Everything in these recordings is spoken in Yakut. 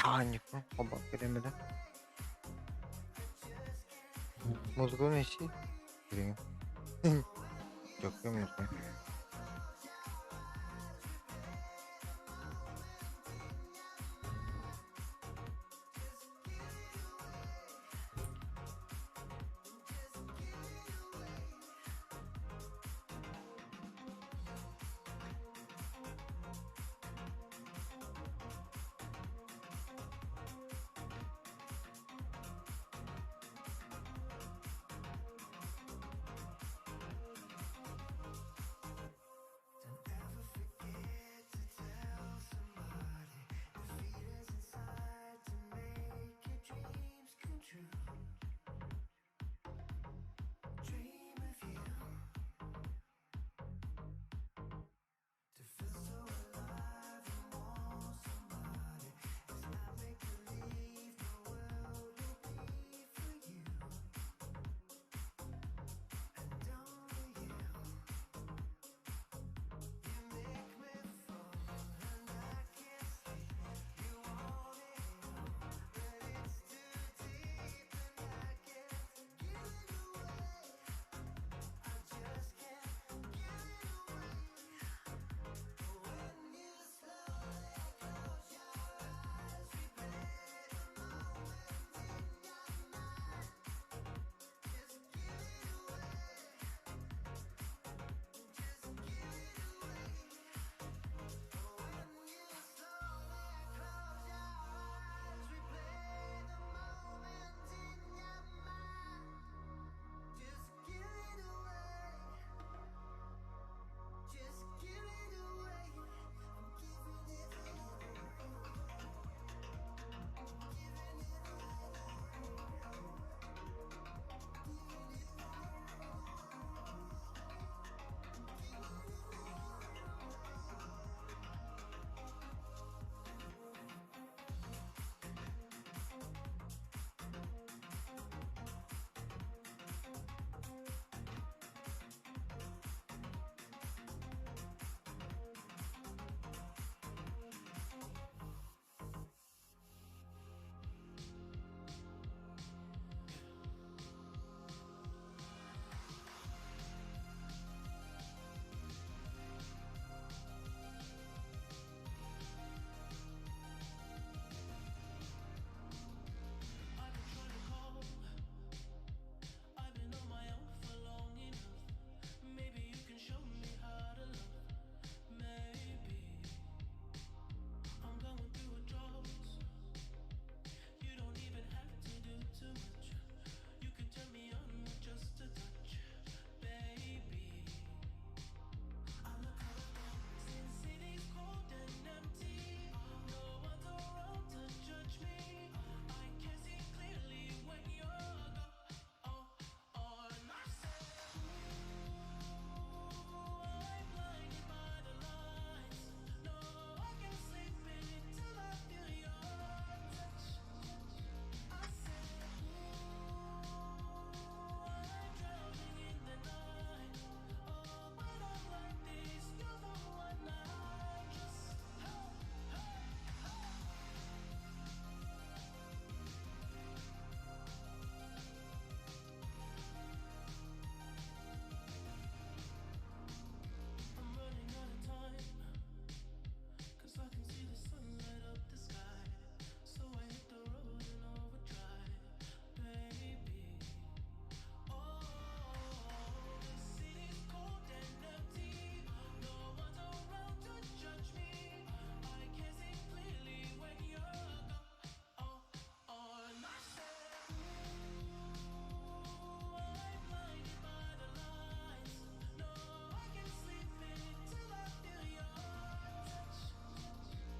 Чаанньыкпын холбоон кэлэмминэ Музыканы ищи. Билигин. Чөккө музыка.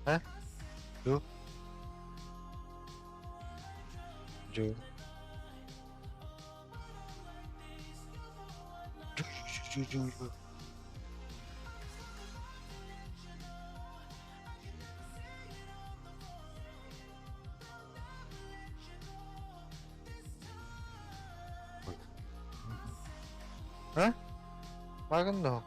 Э? Жу. Жу. Жу жу жу жу. А? Магын да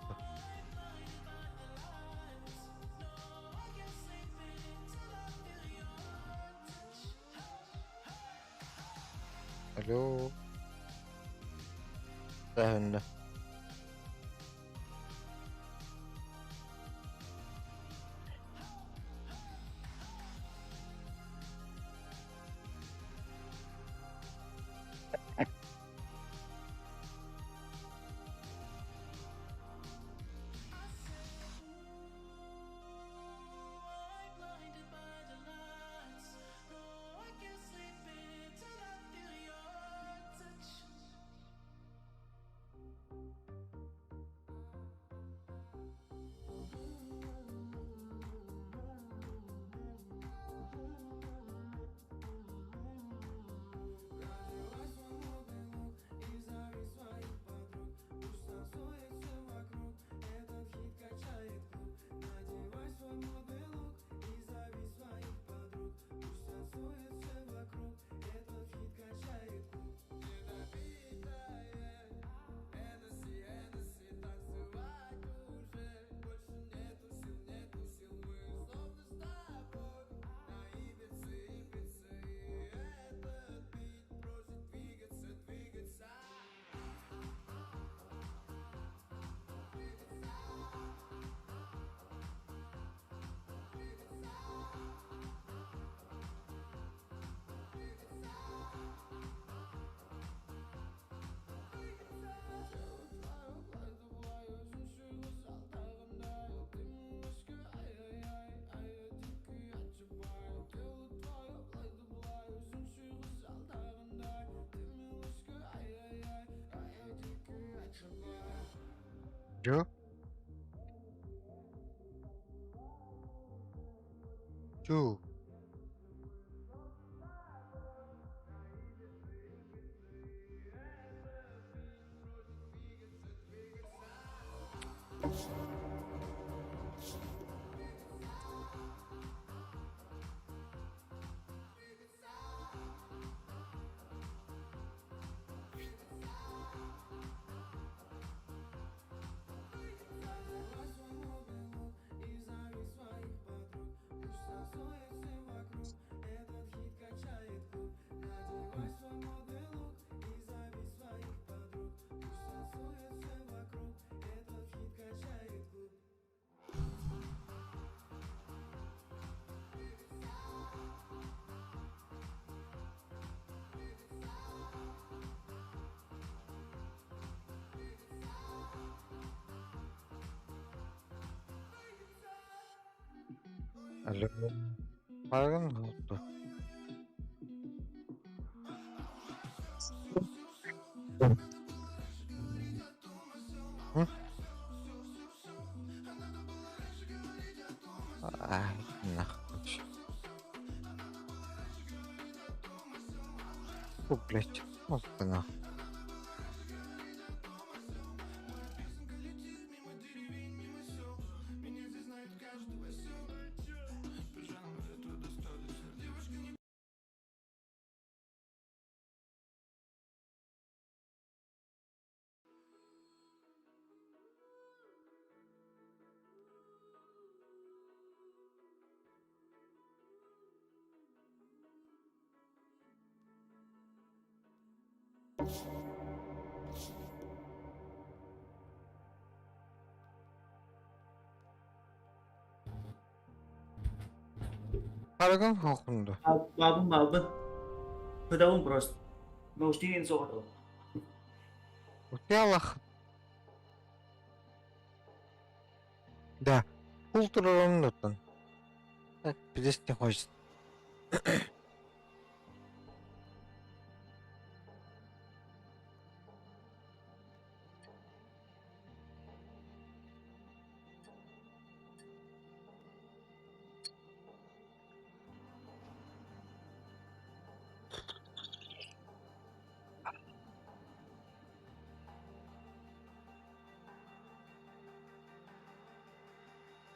Алло. Тэһиннэ. Жо? Чу. Алло. Баргын oldu. Hı? Ай, нахуй. Фу, блядь. Вот ты нахуй. Парагон хохунду. Бабын бабын. Пыталым просто. Наушнигин соғады. Утялах. Да. Культураланнытын. Так, пиздец не хочет.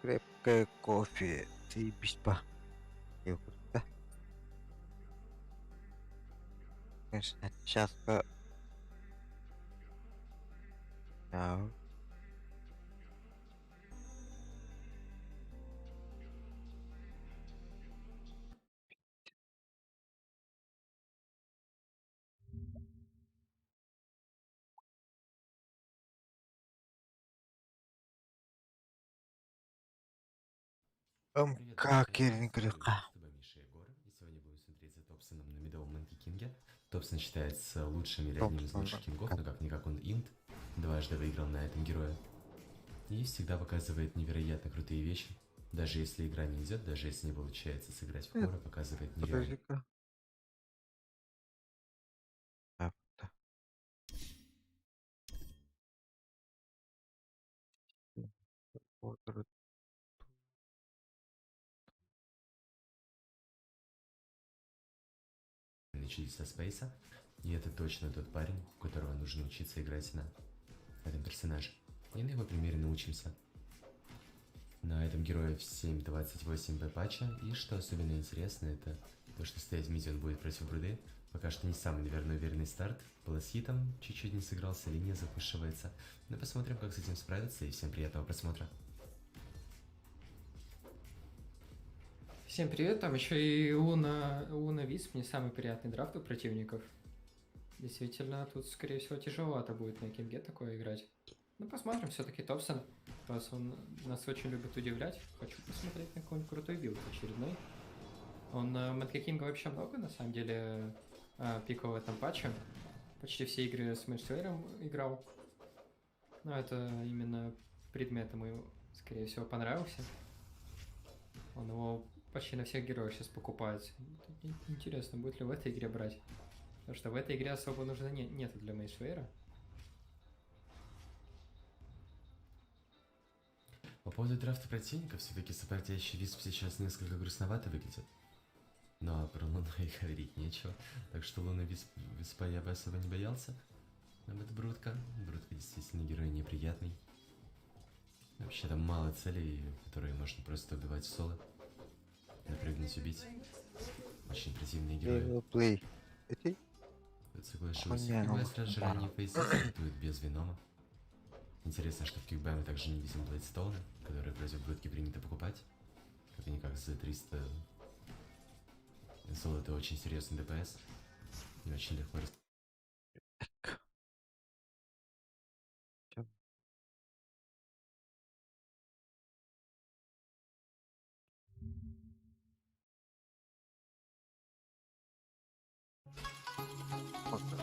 Крепкое кофе. Заебись па. Да. Конечно, сейчас по... Да. Привет, МК друзья! киирэн С вами көрүөххэ. с тобой Миша Егор, и сегодня будем смотреть за Топсоном на мидовом Манки Кинге. Топсон считается лучшим или одним из Топсон лучших кингов, МК. но как-никак он инт, дважды выиграл на этом герое. И всегда показывает невероятно крутые вещи. Даже если игра не идет, даже если не получается сыграть в хора, показывает нереально Подожди-ка. А, да. чудеса Спейса. И это точно тот парень, у которого нужно учиться играть на этом персонаже. И на его примере научимся. На этом герое в 7.28 Б патча. И что особенно интересно, это то, что стоять в миде он будет против Бруды. Пока что не самый, наверное, уверенный старт. Полосхитом чуть-чуть не сыгрался, линия запушивается. Но посмотрим, как с этим справиться, и всем приятного просмотра. Всем привет, там еще и Луна, Луна Висп, не самый приятный драфт у противников. Действительно, тут, скорее всего, тяжеловато будет на Кинге такое играть. Ну, посмотрим, все-таки Топсон, раз он нас очень любит удивлять. Хочу посмотреть на какой-нибудь крутой билд очередной. Он Мэнки Кинга вообще много, на самом деле, пикал в этом патче. Почти все игры с Мэнсуэром играл. Но это именно предмет ему, скорее всего, понравился. Он его почти на всех героев сейчас покупает. Интересно, будет ли в этой игре брать. Потому что в этой игре особо нужно не, нету для Мейшвейра. По поводу драфта противника, все-таки сопортящий Висп сейчас несколько грустновато выглядит. Ну а про Луну и говорить нечего. Так что Луна Висп, Виспа я бы особо не боялся. Но вот Брутка. Брутка действительно герой неприятный. Вообще там мало целей, которые можно просто убивать в соло. Напрыгнуть, убить. Очень противные герои. Level play. Эти? Тут соглашусь. Хуйня, Кикбай ну, сразу же да. ранее фейсы стартует без Венома. Интересно, что в Кикбай мы также не видим Блейдстоуна, который против Брутки принято покупать. Как-никак за 300 золота очень серьезный ДПС. И очень легко Так. Чё? Вот так.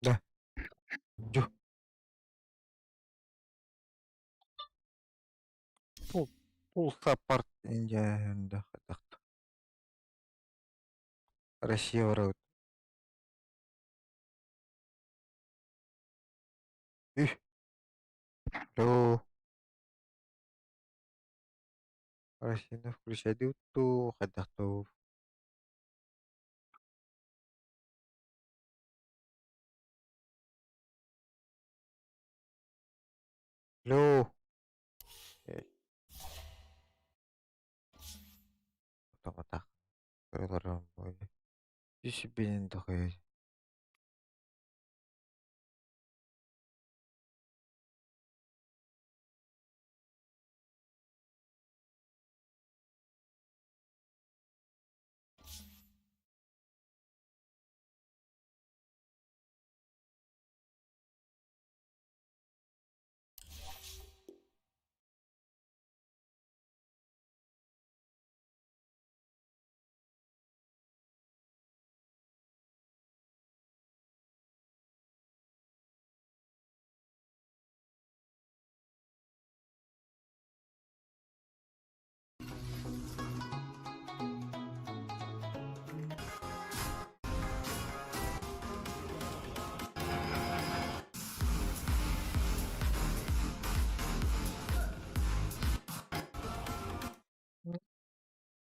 Да. Дю. Пул, пул саппорт Индия, да, Россия вроде. Үх. Алло. Россияны включай дуу, хайдах дуу. Алло. Отак. Үс такой.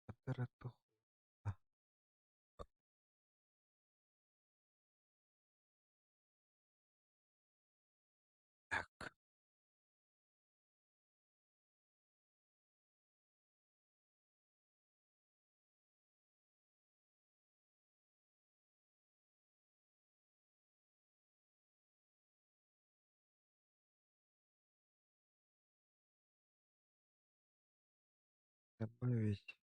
Аппарату. Так. Добавить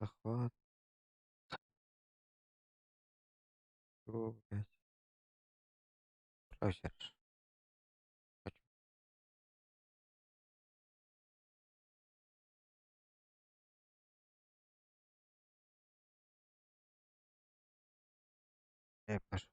захват. О, блядь. Озер. Хочу. Я пошел.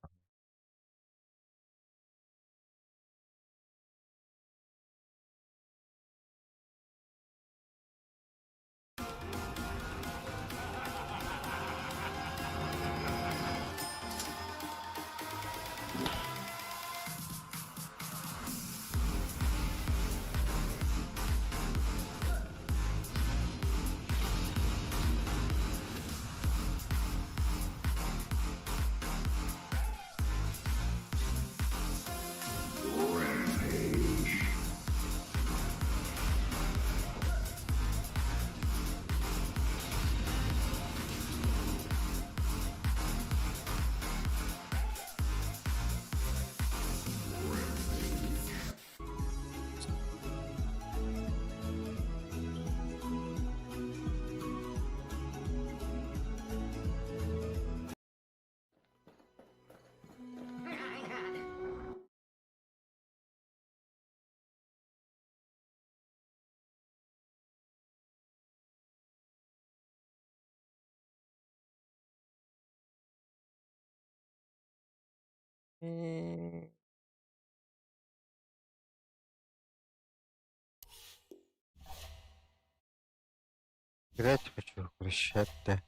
Играть хочу, включать-то.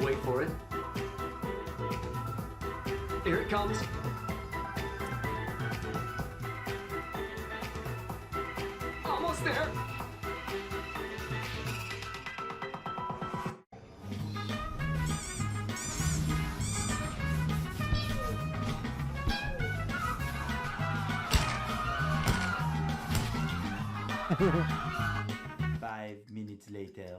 Wait for it. Here it comes. Almost there. 5 minutes later.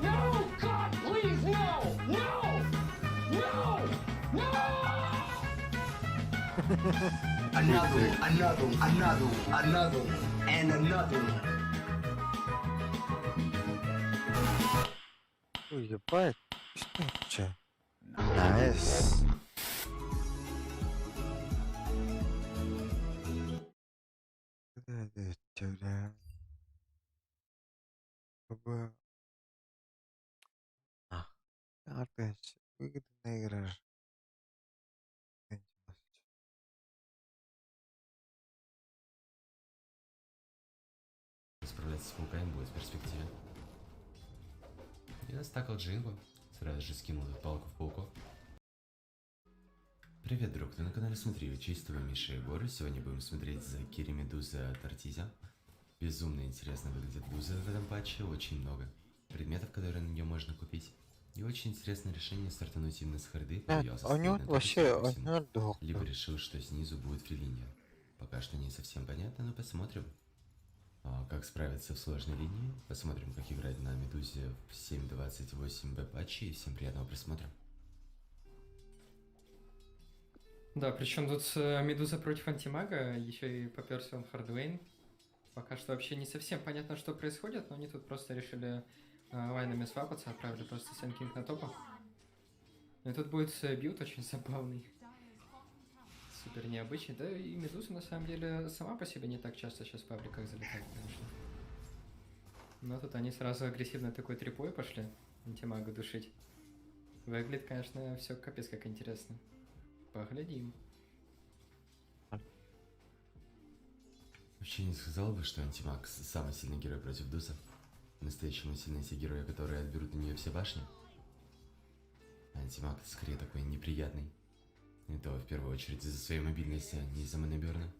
No! God, please, no! No! No! No! Another one, another one, another one, another one, and another one. Ой, ебать. Что это? Nice. Чтобы... А, опять выгодно играешь. Справляться с пауками будет в перспективе. Я настакал Джингу, сразу же скинул эту палку в пауков. Привет, друг, ты на канале Смотри, честь твоего Миша Егора. Сегодня будем смотреть за Кири Медузы от Артизя. Безумно интересно выглядит Дуза в этом патче, очень много предметов, которые на нее можно купить. И очень интересное решение стартануть именно с харды. Да, у него вообще, у него Либо решил, что снизу будет фрилиния. Пока что не совсем понятно, но посмотрим. Как справиться в сложной линии. Посмотрим, как играть на Медузе в 7.28 Б патче. И всем приятного просмотра. Да, причем тут Медуза против антимага, еще и поперся он hard lane. Пока что вообще не совсем понятно, что происходит, но они тут просто решили лайнами свапаться, отправили просто Sand King на топа. Ну и тут будет билд очень забавный. Супер необычный. Да и Медуза на самом деле сама по себе не так часто сейчас в пабликах залетает, конечно. Но тут они сразу агрессивно такой трипой пошли антимага душить. Выглядит, конечно, все капец как интересно. Поглядим. Вообще не сказал бы, что антимаг самый сильный герой против Дуза. По-настоящему сильные те герои, которые отберут у нее все башни. Антимаг скорее такой неприятный. И то в первую очередь из-за своей мобильности, а не из-за маноберна.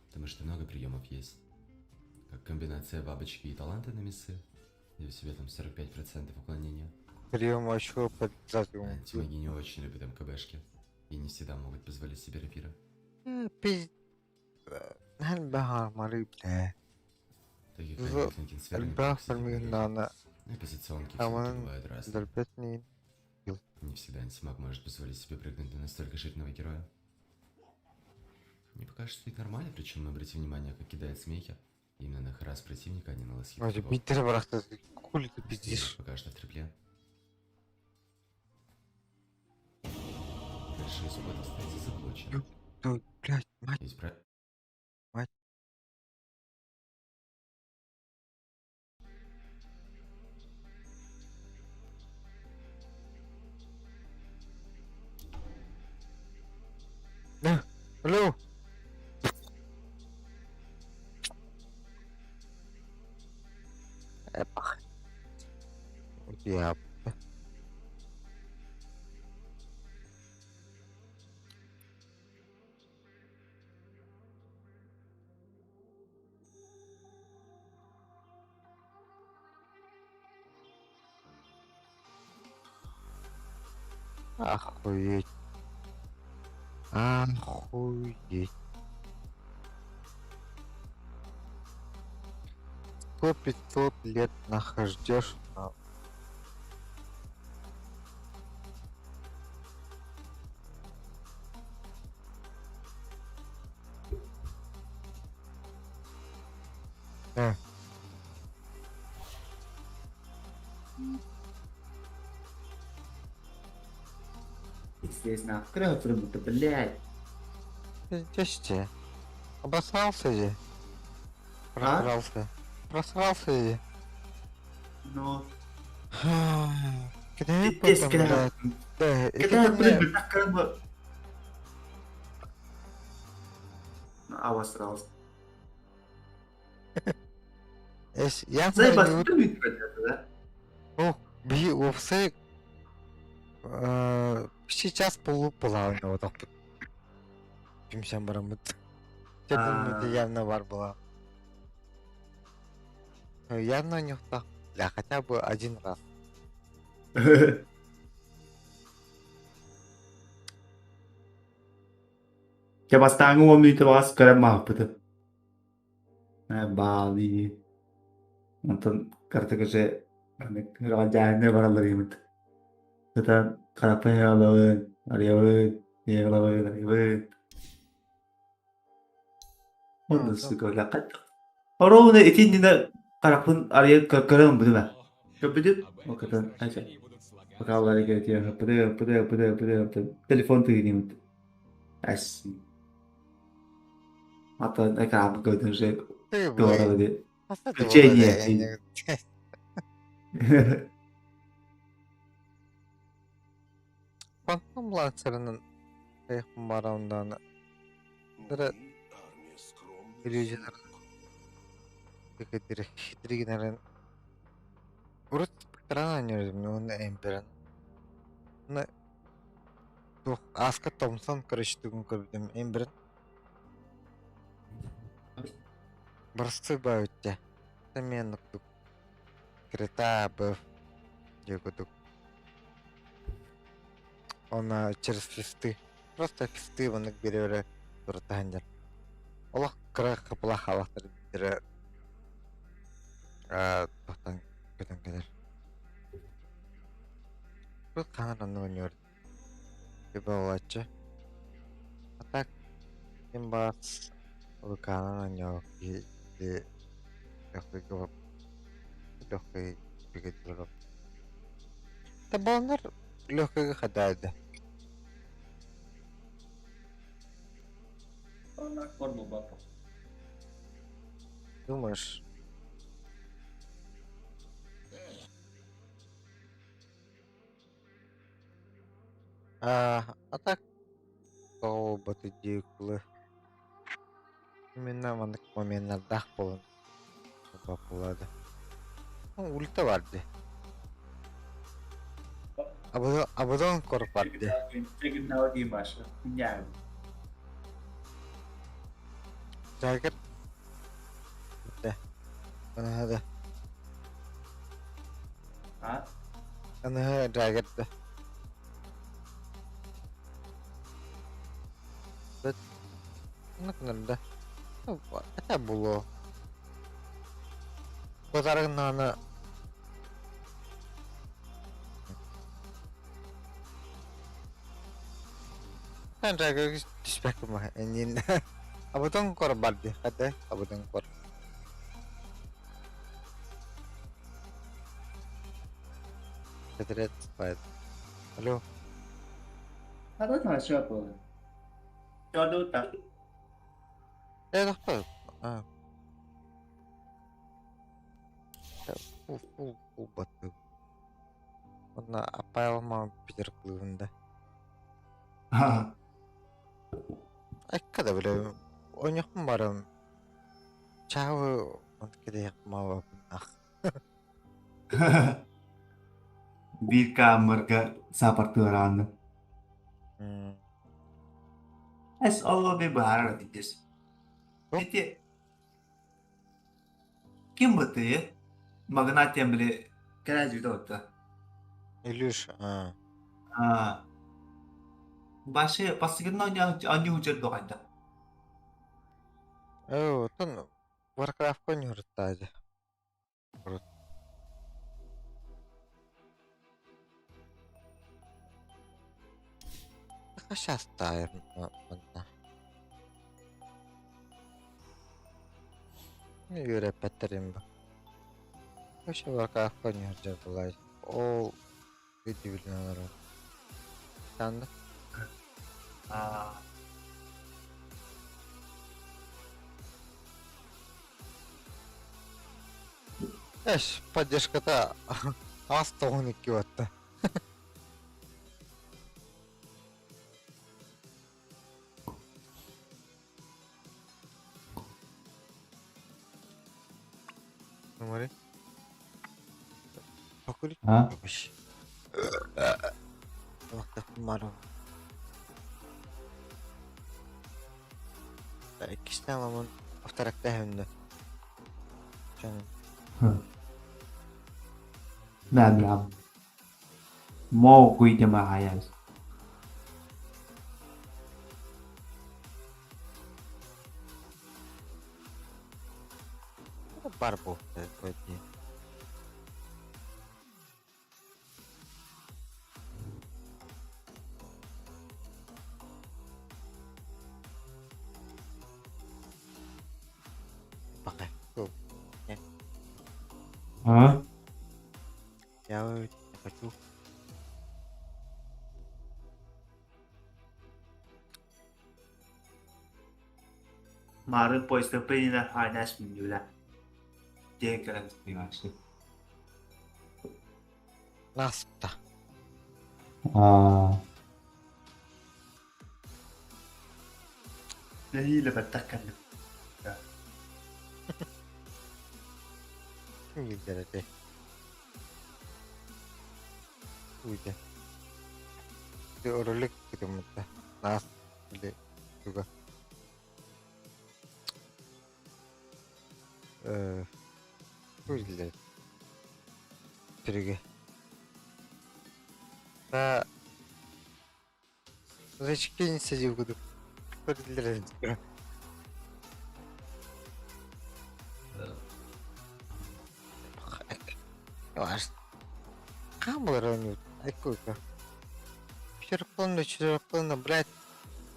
Потому что много приемов есть. Как комбинация бабочки и таланта на мясы, где у себя там 45% уклонения. Прием очко под Антимаги не очень любят МКБшки. И не всегда могут позволить себе рапира. Пиздец. Бля. Таких как Эльбах фармигнана. Ну и позиционки все-таки бывают разные. Не всегда антимаг может позволить себе прыгнуть на настолько жирного героя. Мне пока что стоит нормально, причем обрати внимание, как кидает смехи. Именно на харас противника, а не на лосхит. Хули ты пиздишь? Пока что в трипле. Большие споты, кстати, заблочены. Блядь, мать. Есть про... Мать. Да, алло. Эпах. Я. Охуеть. Охуеть. 100-500 лет нахождешь на... Э. Здесь нахуй прыгнуть, блядь. Пиздец тебе. Обосрался же. Просрался. Просрался же. Ну. Когда я Пиздец, потом, когда... блядь, да, и Когда я когда мне- прыгну, так как бы... Обосрался. Эс- Я Заебать, знаю, ты любишь да? Ну, би уопсай сейчас полупола у него так. Түмсэн барамыт. А. Явно бар была. Явно у них так, бля, хотя бы один раз. Дьэ бастааҥҥы уон мүнүүтэ баҕас көрөн маһыппытым. Ээ, баалыы. Онтон кыратык уже дьааһыҥҥа бараллар гыммыт. Сытан харахпын ыалабын, арыйабын, ыалабын, арыйабын. Онно сука Оруобуна ити иннинэ харахпын арыйан көрөн ылбытым ээ. Көрбүтүм, ол кытан Телефон тыгыныбыт. Эс. Ата экран көрдүм уже Ты, туора блядь, ди. а Включение. Фантом Лансер'ın барамдан иллюзиялар хитригинерин урут спектран ойнуурум уонна Эмберин уонна туох Аска Томпсон короче тугун көрбүтүм Эмберин Боростуой баабыття эмиэ курдук Крета Б диэ курдук Уонна через фисты просто фисты маннык биэрэ-биэрэ туруттаһан дьон Олох кыра хапылаах хаалахтар биирдэрэ ээ туохтан көтөн кэлэр Тут хаһан онно оонньуур буолааччы А так ким баҕас ВК-нан оонньообут киһи легкой легкой Табаланар легкойга хадаарда Думаешь? А, а так тоҕо дии Именно маннык моменнардаах буолан буоллаада. Ульта бар дии. Абыдон корп бар дии. Дигнал дии Маша. Ням. Жагер. Да. Ана да. А? Ана Жагер да. Да. Это было. Базарыгын Түспэккин эниин абытын кор бар дии хата абытын кор Тэтэрээт Алло Хата таша буолар. Жолута. Э тохтоо а Баттыы Уонна аппаялма Питер кылыыбын да. Айка да бile ойнохпун барым чаабы ах Биир камерга саапартыарааны. Эс оло би баарар дидес. Эти Ким бытыы? Магнатиям били кэрээдьибитэ отта. Илюш, а. А. Башы бастыгынна анньуу дьэр доҕайда. Оо, оттон Warcraft-ка ньуруттаады. Хашастаайым манна. Үөрэппэттэрим бу. Вообще Warcraft-ка ньуурдьар булай. Ол видео олорор. Танда. А. Эш, поддержката ас тоҕун икки батта. Смотри. Покурить? А? Иккистээн ламын авторактаһынна. Набрам. Мо куйдема хаяс. Бар буолта дии. Пока. А? Я не хочу. Мары поезда принена ханас минюла. Декаран спивашты. Наста. А. Нэһиилэ баттах кэллим. Ким Уйда. Ты оролик кытыммыта. Нас или туга. Э, Уйдилер. Түрүгө. Та Зачки не сидел кудук. Көрдүлэр. Хаан булар оонньуут? Айкуйка. Черпонно, черпонно, блядь.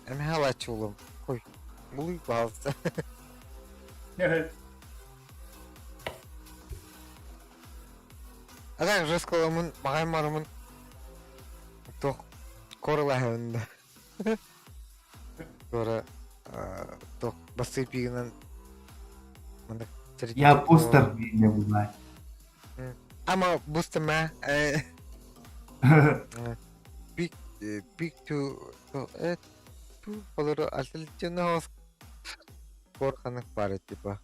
Эмиэ алааччы Ой, булуй пожалуйста. А так же сказал, мағай марымын туох корылаһын да. Тора туох басыпигынан Я бустер не знаю. Ама бустер ма Big big to ту олору алтылчына хос корханык бар типа.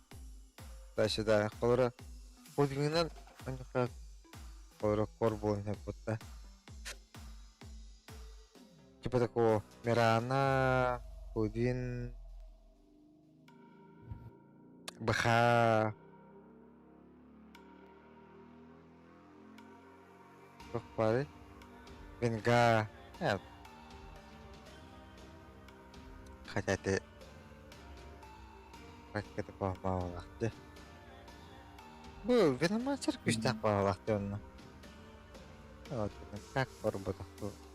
Дальше да, олору подвигынан Оннука кор буолан буолбута. Типа такого Мирана, Кудин, БХ, туох баарый? Венга, хотя ты практиката баҕалаахты. Бу Веномансер күүстээх баҕалаахты онно. Вот, как поработал,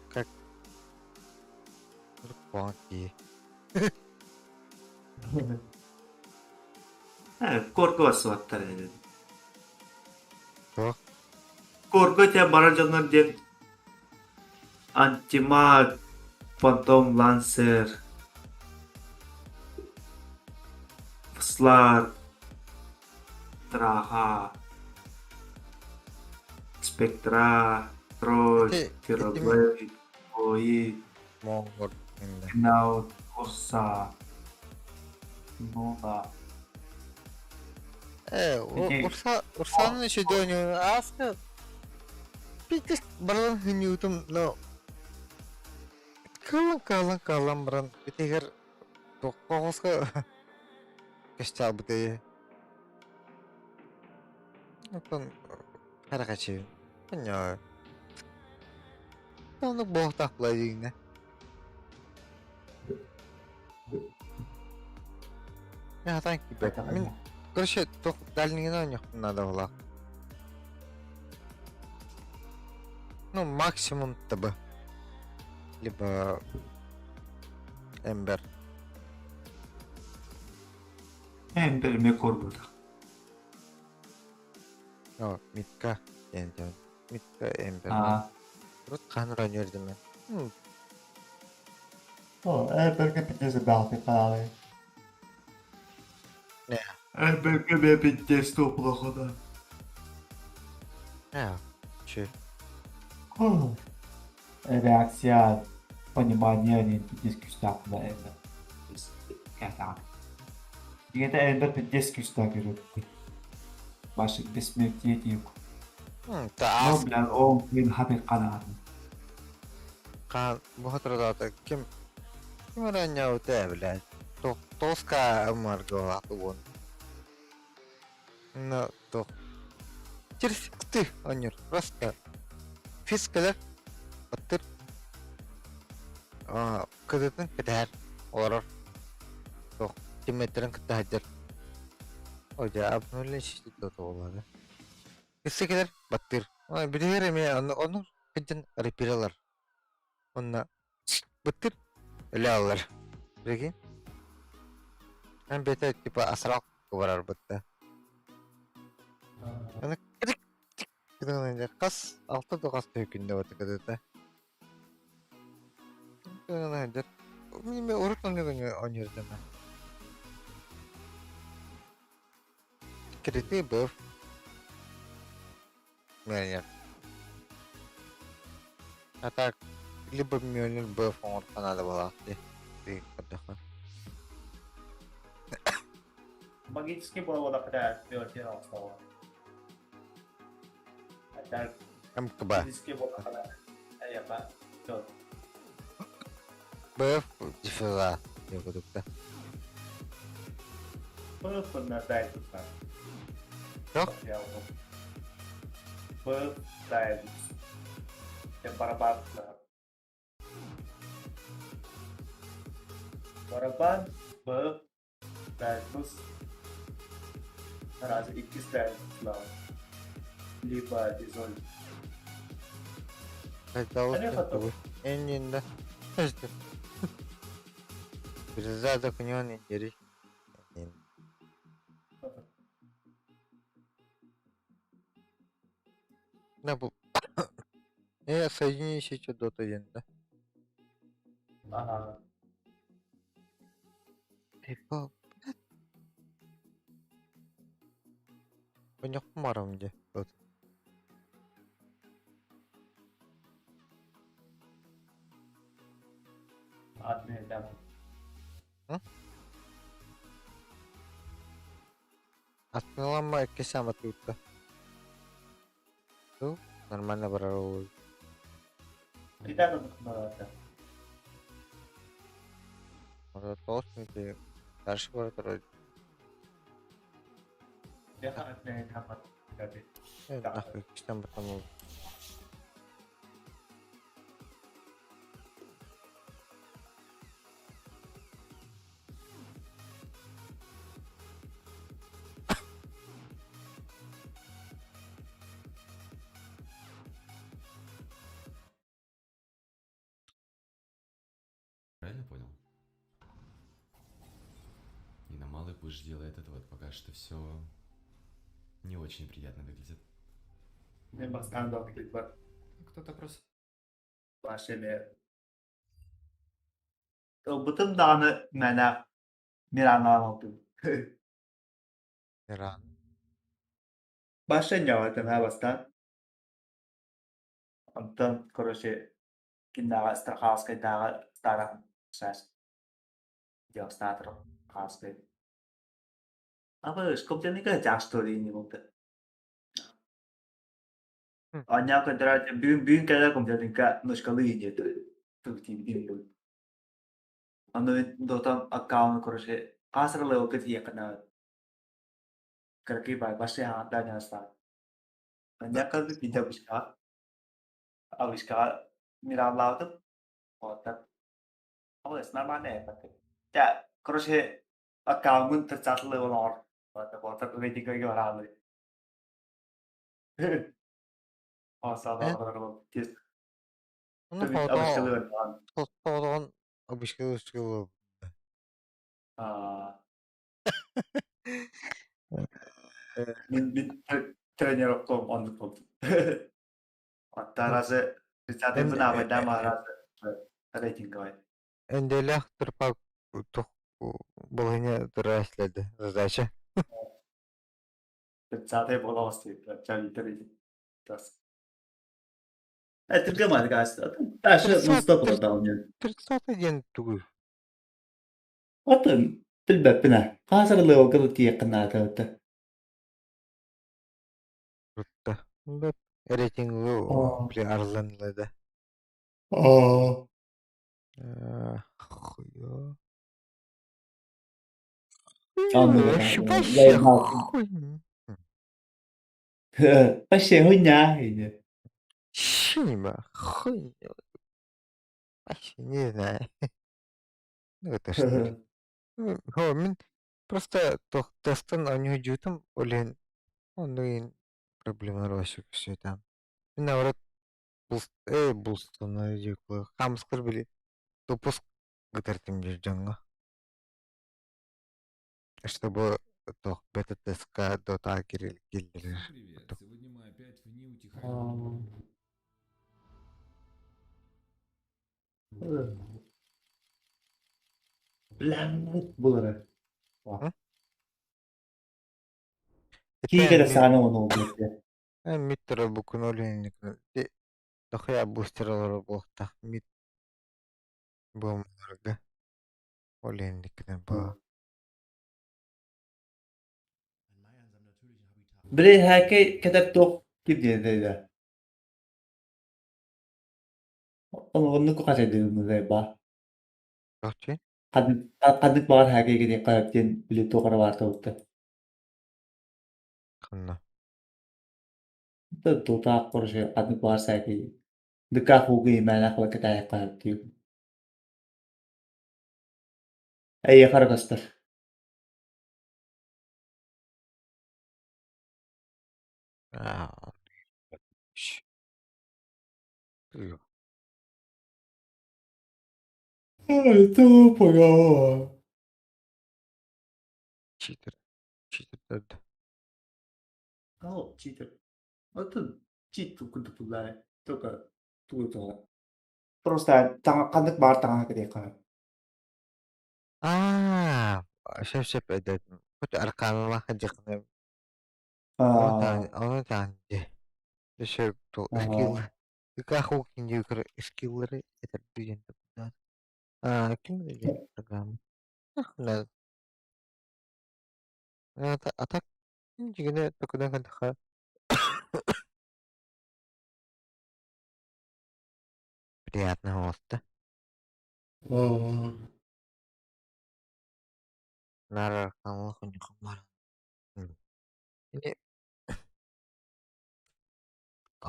как Рукпонки. Корго барсыбаттар этэ. Туох? Корго диэн барар дьоннор диэн Антимаг, Фантом Лансер, Слар, Траха, Спектра, Трой, Ити, ити Терраблейд, Ои, Монгол. Гнаут, Урса, Нуна. Ити Урса, Урсаны еще дёню аска. Пиздец, баран хыньютум, но кылан калан калан баран битигэр тоҕуска көстөбүтэ. Оттон харахачы. Понятно. Оннук буолтах була дигинэ. Мен хатан киирбэт. Мин короче туох дальнигынан оонньуохпун наада буоллаах. Ну максимум ТБ. Либо Эмбер. Эмбер эмиэ корбутах. О, Митка диэн дьон. Митка Эмбер. Аа. Урут хаһан оонньуур этим мен. О, Эмбергэ пиздец элбэхтик хаалай. Не. Эмбергэ эмиэ пиздец плохо да. А, че? Реакция, понимание диэн пиздец күүстээх була Эмбер. Дигэтэ Эмбер пиздец күүстээх көрөбүт. Ваше бессмертие тиек. Ну, Таас бля, ол мен хатый канаатын. Хаан бу соторутааҕыта ким ким эрэ оонньообута ээ блядь туох тоска МРГ-лаах уон но туох через ты оонньуур просто физ кэлэр оттур кытытын кэтэһэр олорор туох тиммэттэрин кытта сылдьар о дьэ обнуление буолла Өссө кэлэр баттыыр. Билигин эмиэ онно оннук сылдьан репиралар. Онно быттыр өлө аллар. Прикинь? Эн бэйэтэ типа асрал барарбыт да. Аны хас алта да хас күндэ бата кыдыта. Урут оннук оонньуурдум. Кредитный был. Миллионер. А так, либо миллионер был оҥороххо наада буолаах дии. Көрдөххө. Магический буола бля, миллионер оҥостоллор. А так, МКБ. физический буоллахына, эйиэхэ БФ диффуза диэн курдукта. Туох? Барабан Б Дальнус разве иккис Дальнус либо Дизоль. Эннинда. Бирзада күнүөн индери. На бу. Соедини еще дота диэн да. Ага. Типа, блядь. Поньохпун дии. Вот. Атыыламма икки сааматыытта. Ну, нормально барар ол. Ребята надо. Тоҕус мүнүүтэ дальше бара турар. Нахуй кистэн потом Правильно понял? И на малый пуш делает это вот пока что все не очень приятно выглядит. Кто-то просто Ылбытым даҕаны мээнэ Миранаан ылтым. Миран. Башня ээ бастаан. Онтон, короче, киннээҕи Страховскайдааҕы старах Страховскай. Абы Скопьяника жаштори не болды. Аня көндөрө бүгүн бүгүн кэлэр компьютерга ночкалыы диэтэ. Аны дотам аккаунт короче хаасыралыы ол кытыйыаххына кыракый бай башня хаҥатаан Аня кэлбит биирдэ обычкаҕа обычкаҕа мирааллаабытым оттон нормально Чэ, короче аккауммун тридцатылыы олоҕор рейтингэ бараалыы Ну, потом обычкалыы Мин мин тренировкам оннук буолбут. Оттон тридцатыйбын аабайдаан араасы рейтинговай. Энделях турпак тух балыһыня тура эследи задача. Тридцатый буола Этиргэ маныгаас. Ташы нон-стоп олордоҕум. 30 диэн тугуй? Атын билбэппин ээ. Хаасарылыы ол тиийэххин наада Рутта. Бэп рейтинги били арылланылады. Оо. Хуё. Вообще Вообще хуйня. Шима, хуйня. Вообще не знаю. Ну это что ли? Мин просто тестан оонньуу олен оннугин проблемалар вообще все там. Мин наоборот булстаны хамскыр били допуск гытартым дьоҥҥо. Чтобы туох бета-тестка дота киллэрэр. Привет. Сегодня мы опять в неутихаемом Блядь, булары. Киигэрэ саана ону блядь. Миттера букун олен дохуя бустералары буолуохтаах мид буомаларга олен ба. Били хакей кэтэр туох ким диэн Оннук хасайдыгын ба. Короче, Ханнык баҕар хакей кэтиэххэ сөп диэн били туох эрэ баар буолбута. ханна. Тутаах короче ханнык баҕар саакей дыкаах ууга имээнэх кэтээһэххэ сөп диир. Эйиэхэ эрэ көстөр. Аа, Ой, тупо. Читер. Читер Oh, читер. Это чит курдук туллаа. Только тугу Просто ханнык баар таҥаһа кэтиэххэ сөп. Аа, сөп сөп өйдөөтүм. Хоть арканалаах дьиҥнэ ону таан дии. Сөп скилл скиллары этэрдүү диэн Аа, ким диэн программа? А так дьиҥинэ токудан көрдөххө. Приятно оҕуста. Наар арканлах уньухумар. Ини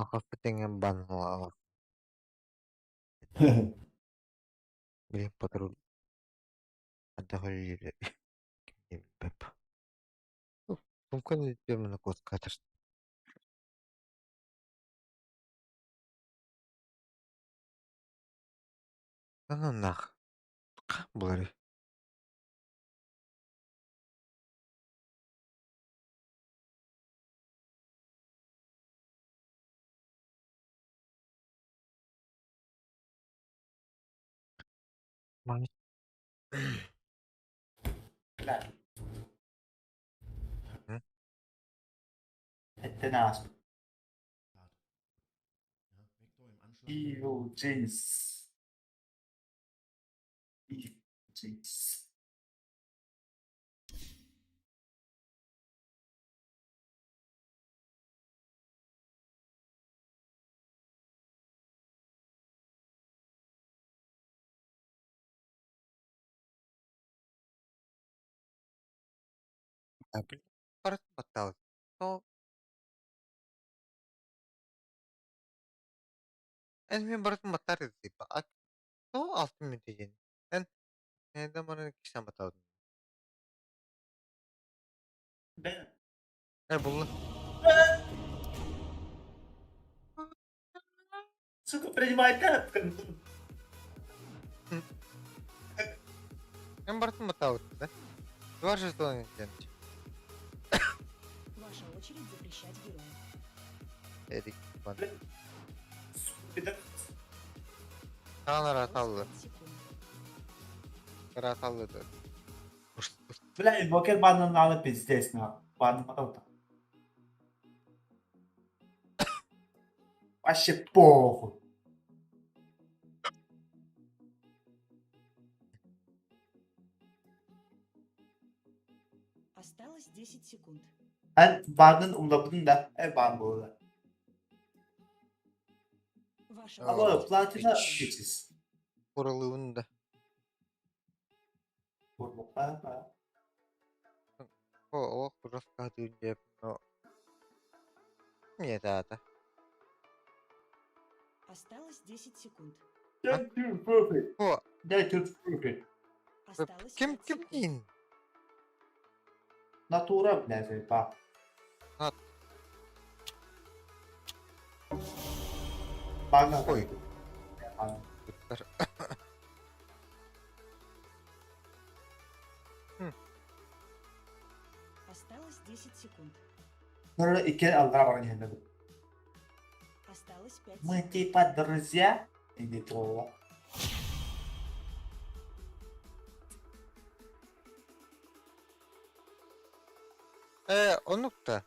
ахафытыҥа банлаах. Билин патруль отдохнули. Да ну нах. Буоларый? Эттэн ааспыт. Evil Jinx. Evil Jinx. Эн мин барытын баттаар Тоҕо алтын мүнтэ диэн? Эн эһэдэ маны кисээн баттаабытыҥ Ээ булла. Сука, принимай Эн барытын баттаабытыҥ да? Два жетона диэн. Ваша очередь запрещать героя. Эрик бан. Хаан ырааталлы. Ырааталлы да. Бля, инвокер баннын алы пиздец, на. Баннын Вообще похуй. Осталось 10 секунд. Эн баннын умнабытын да, э бан буолла. Ваша Алло, очередь. платина bitches. Куралыыбын да. Курбукка. О, олох ужаскаатыыр диэп, но Нет, аата. Осталось 10 секунд. Дай тут perfect. О, Дай тут perfect. Осталось ким 5 ким секунд. диин? Натура, блядь, па. А. Бана. Ой. Бана. Осталось 10 секунд. Ноль икки аллара баран иһэллэр. Осталось 5 Мы секунд. типа друзья? Или тролла. Ээ, оннук да.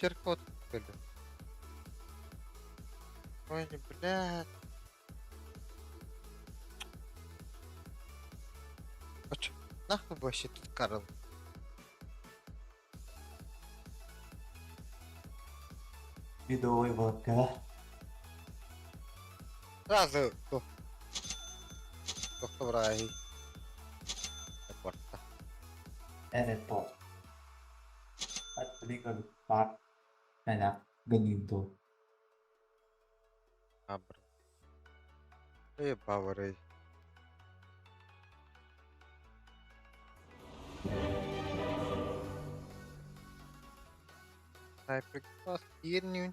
Черкот кэллэ. Ой, блядь. А чё, нахуй вообще тут Карл? Медовый водка. Сразу тух. Тохтобрай. Порта. Airport. At Park. Anak, ganito. Абр. Эй, баварый. Снайпер класс киирнүүн.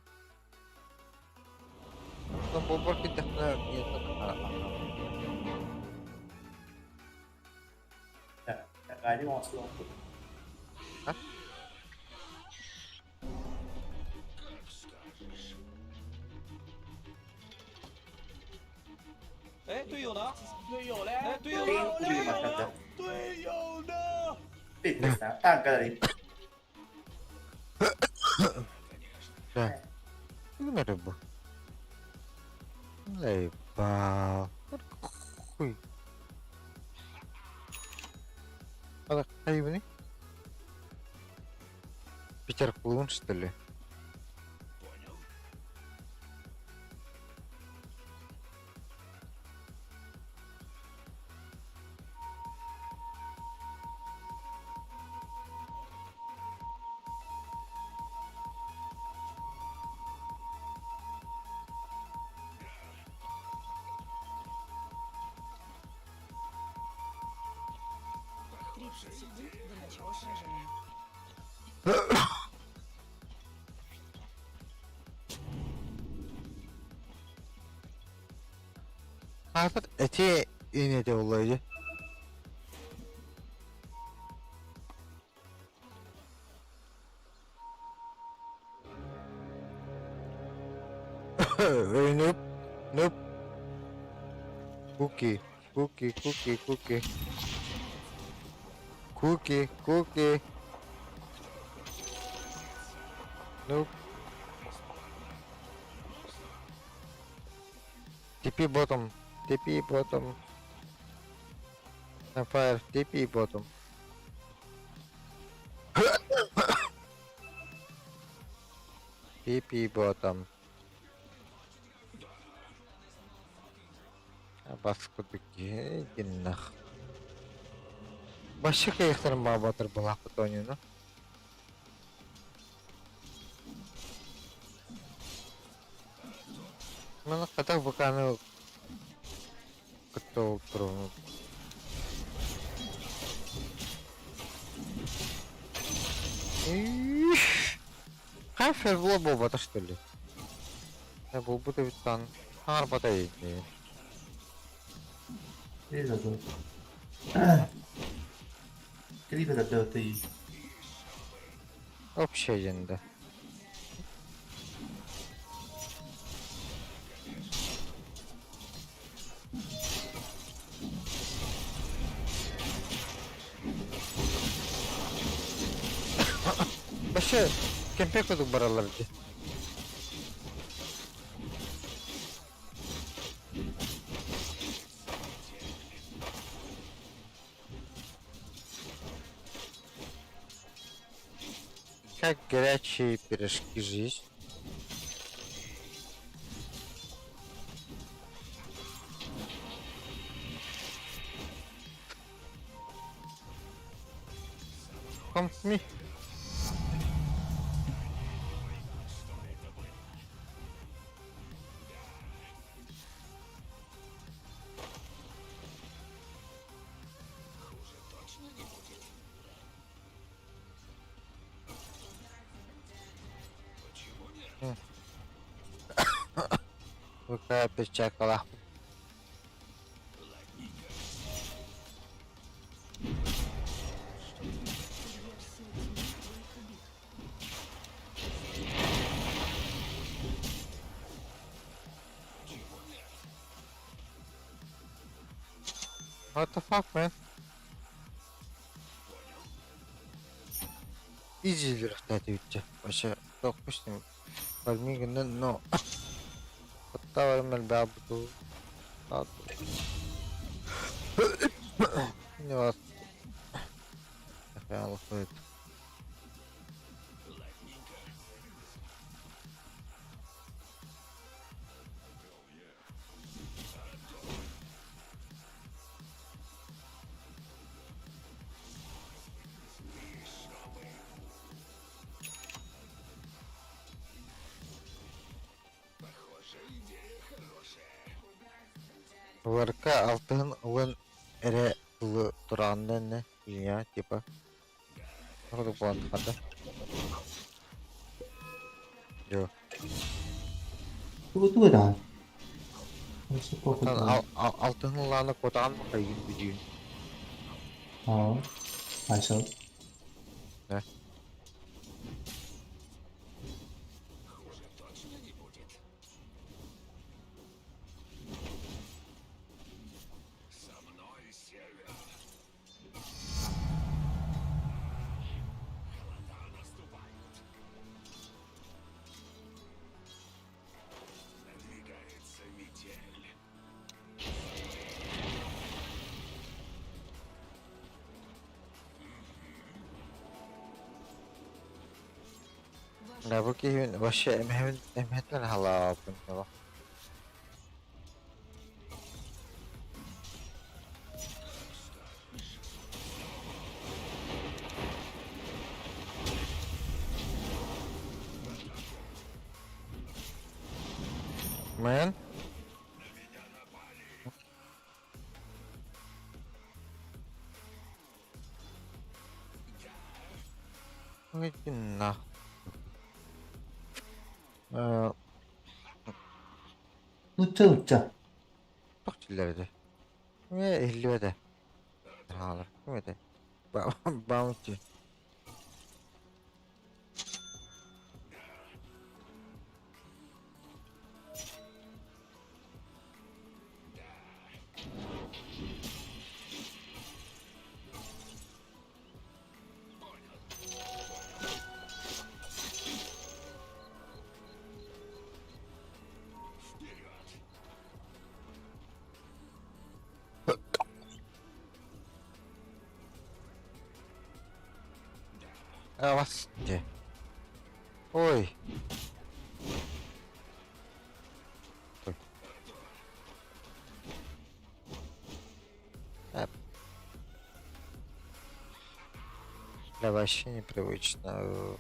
Оттон буолбар киирдэхпинэ миэхэ Gari оҥостуох. 哎，队友呢？队友嘞？哎，队友呢？队友呢？队友呢？ Таnkari. Да. Гынары бу. Лейбал. Хуй. Ана хайбыный? Питер Клоун, что ли? 15 секунд до начала сражения. Хаапыт эти инете улайы. Nope, nope. Cookie, cookie, cookie, cookie. Cookie, cookie. Nope. TP bottom, TP bottom. Fire, TP bottom. TP bottom. Бас курдук гиннах. Башы кыйыктарын баабатыр былаахпыт оонньууну. Маны хатах буканы кытта олтуруну. Хай фербло буолбатах что ли? Буолбут эбит даҕаны. Хаҥарбата ини. Общая диэн да. Вообще, кемпе курдук бараллар дии. Как горячие пирожки жизнь. Come to me. Какая печакала. Барьер сил тьмы двоих убит. What the fuck, man? Изи үрэхтээтибит Вообще, допустим, Фольмигин, но... Подтаварым элбэх буту. Не вас. Алфавит. ВРК алтыһын ылан эрэ тылы тураҕын да Илья типа Ордук буолан тахарда. Дьо. Тугу тугу даҕаны? Оттон алтыһын ылааны куотаҕын бахайгын бүдүүн. Аа, Айсал. Да. Да бу киһи вообще эмэһин эмэһиттэн халааппын Man. Иди нах. Э, Нучча нучча. Туох киллэрдэ? Эмиэ иһиллибэтэ. Хаалар. Ким этэ? Баунти. Авасте. Ой. Ой. Бля, вообще непривычно.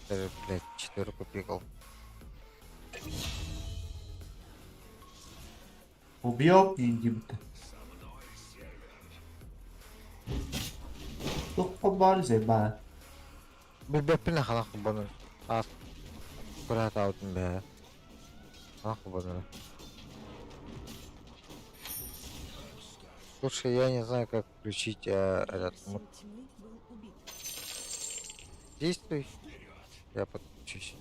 Даже, блядь, четверку пикал. Убьем диэбитэ. Туохха баар баар. Билбэппин халах холбонор. Аас кураатаабытым бээ. Халах холбонор. Слушай, я не знаю, как включить этот Сил тьмы был убит. Действуй. Я подключусь.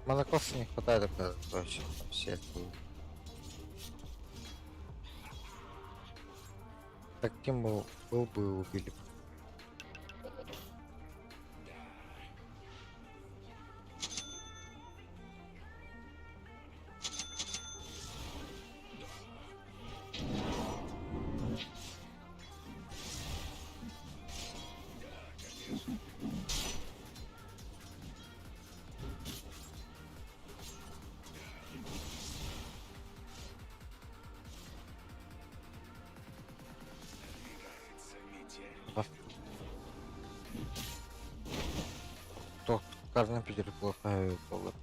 Монокоса не хватает, вообще все. Таким был, был бы убили. Туох карна Питер плохая буолла.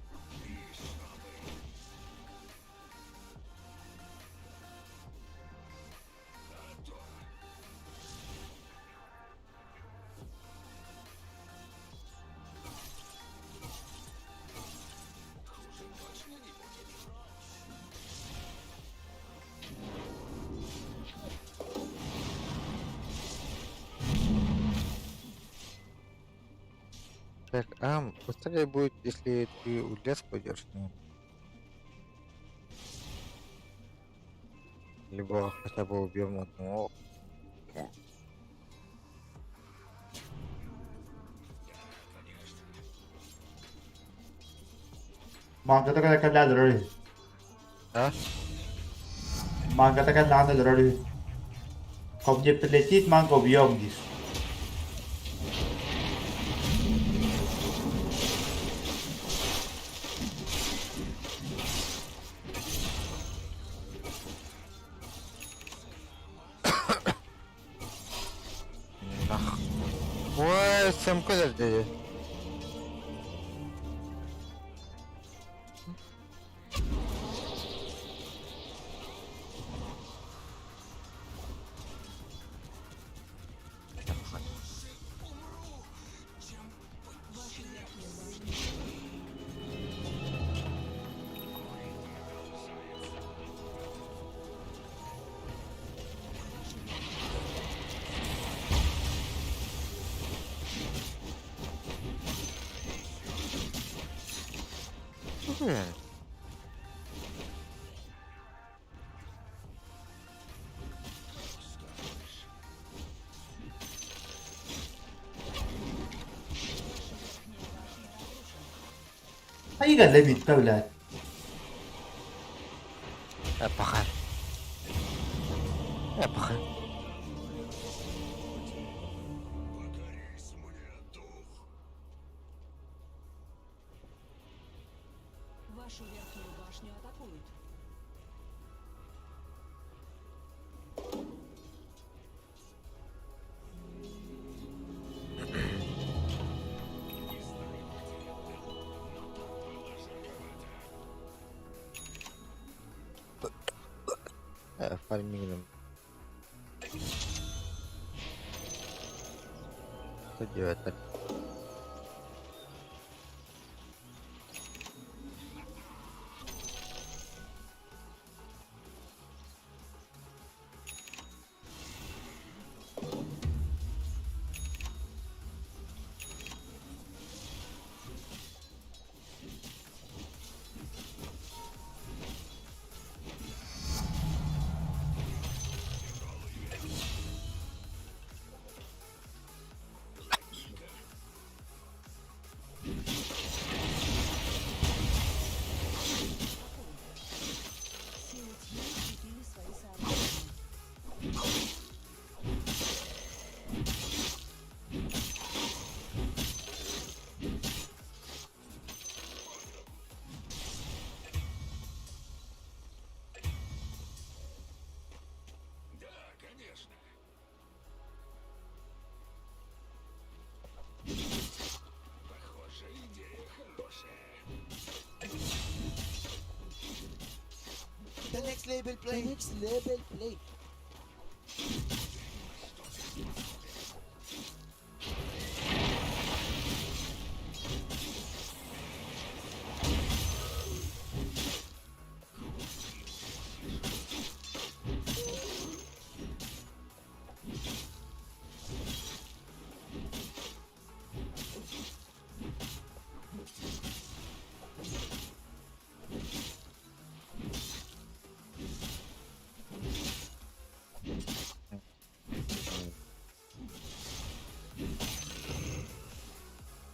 Так, а быстрее будет, если ты в лес пойдешь, ну. Либо хотя бы убьем одного. Мангата кэлэн олорор. А? Мангата кэлэн олорор. Ко мне прилетит, манго убьем диир. Нах. Ой, сэмка дии. Блин. Хайга лэмитта блядь. Паха. Паха. Вашу верхнюю башню атакуют. Фармингным. Что делать? Силы тьмы укрепили свои сооружения. The next level play. The next level play.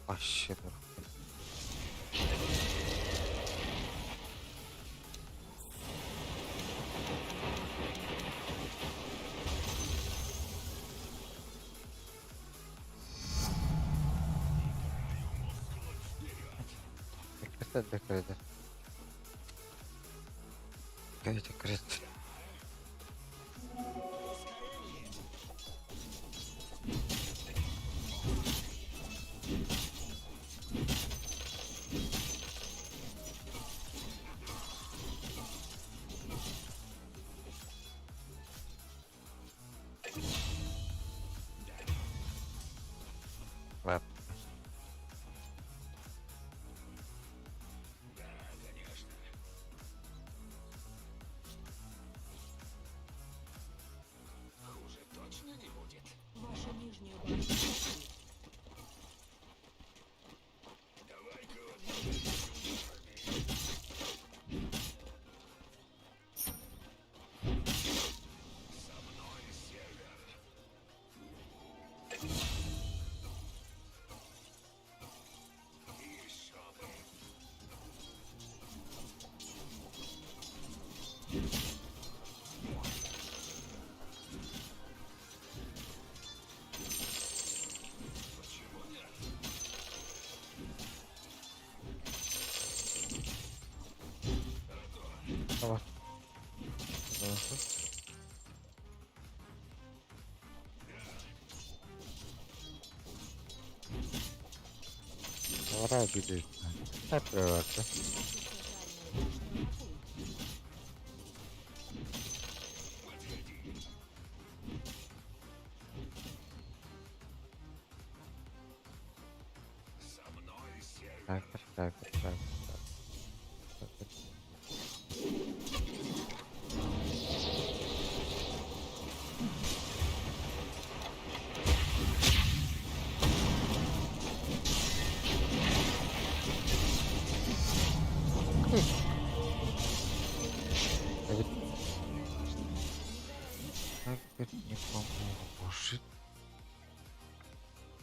Вообще. Закрыто. Закрыто, закрыто. Ладно. Вашу нижнюю башню атакуют. Давай. Давай. Давай, беги. Так, привет. Вашу центральную башню атакуют. Так, так, так, так. Так, так. Так, не поможет.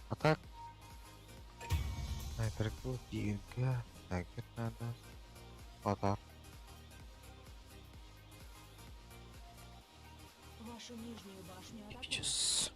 А так? Снайпер глубинка. Так, надо. Вода. Вашу нижнюю башню атакуют. Сейчас.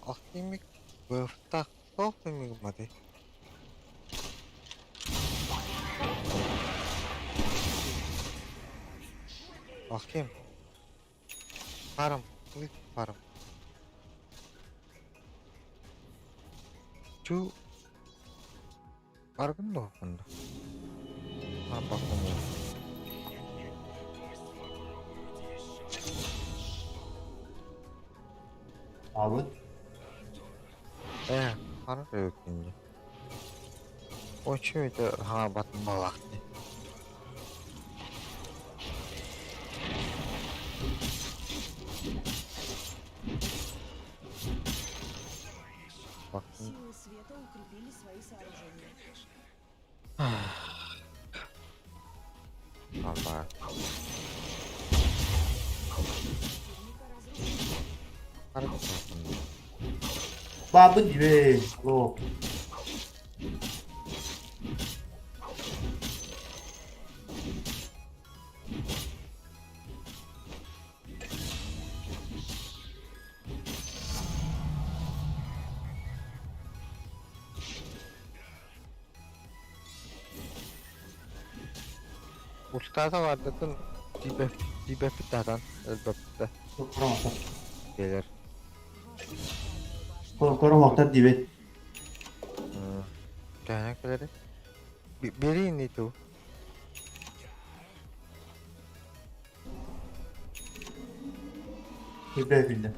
Алхимик быһахтаах туох гымматый? Алхим Фарм, клик фарм. Чу баргын дуо онно? Барбаккын дуо? Абыт. Ээ, хара эбиккин дии. Оччо это хаҥарбатын баҕалаах дии. Силы света укрепили свои сооружения. Ама. Противника разрушили. Баабын дьүбэй. Алло. Устата бардытын тиибэппит таһынан өлбөппүттэ Көрө кэлэр. Көрө диибит. Төһөнөн кэлэри? Бери ини ту. Күлбэ күллэ.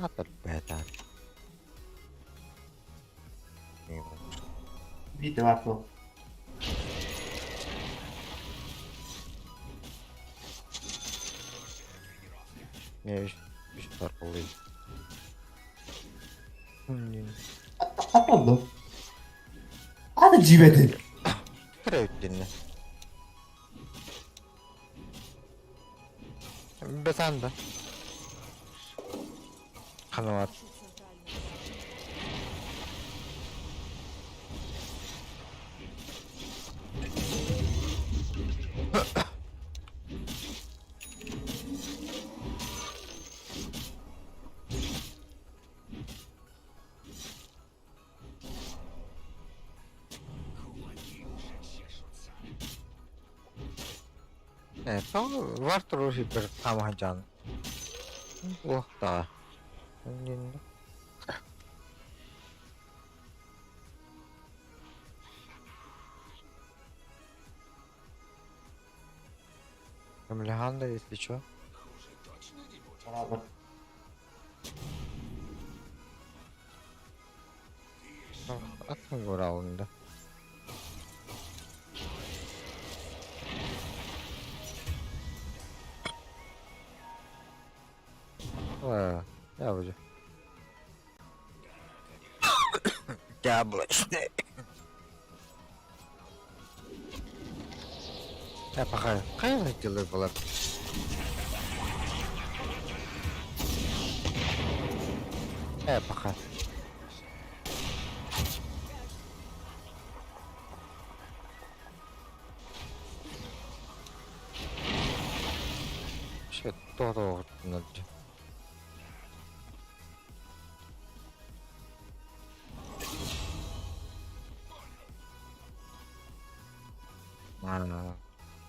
Атар бээтään. Биитэ бар суох. Мен үс тарпылый. Хат oldu. Hadi cibeti. Кыра үттинне. Бетан да. Ханават. Вашу центральную Э, то вартур хипер хамаджан. Ох, да. Камляганда, если чё. Браво. Атын раунда. Я уже. Яблочный. Я пока кайла делаю была. Я пока. Shit, todo А,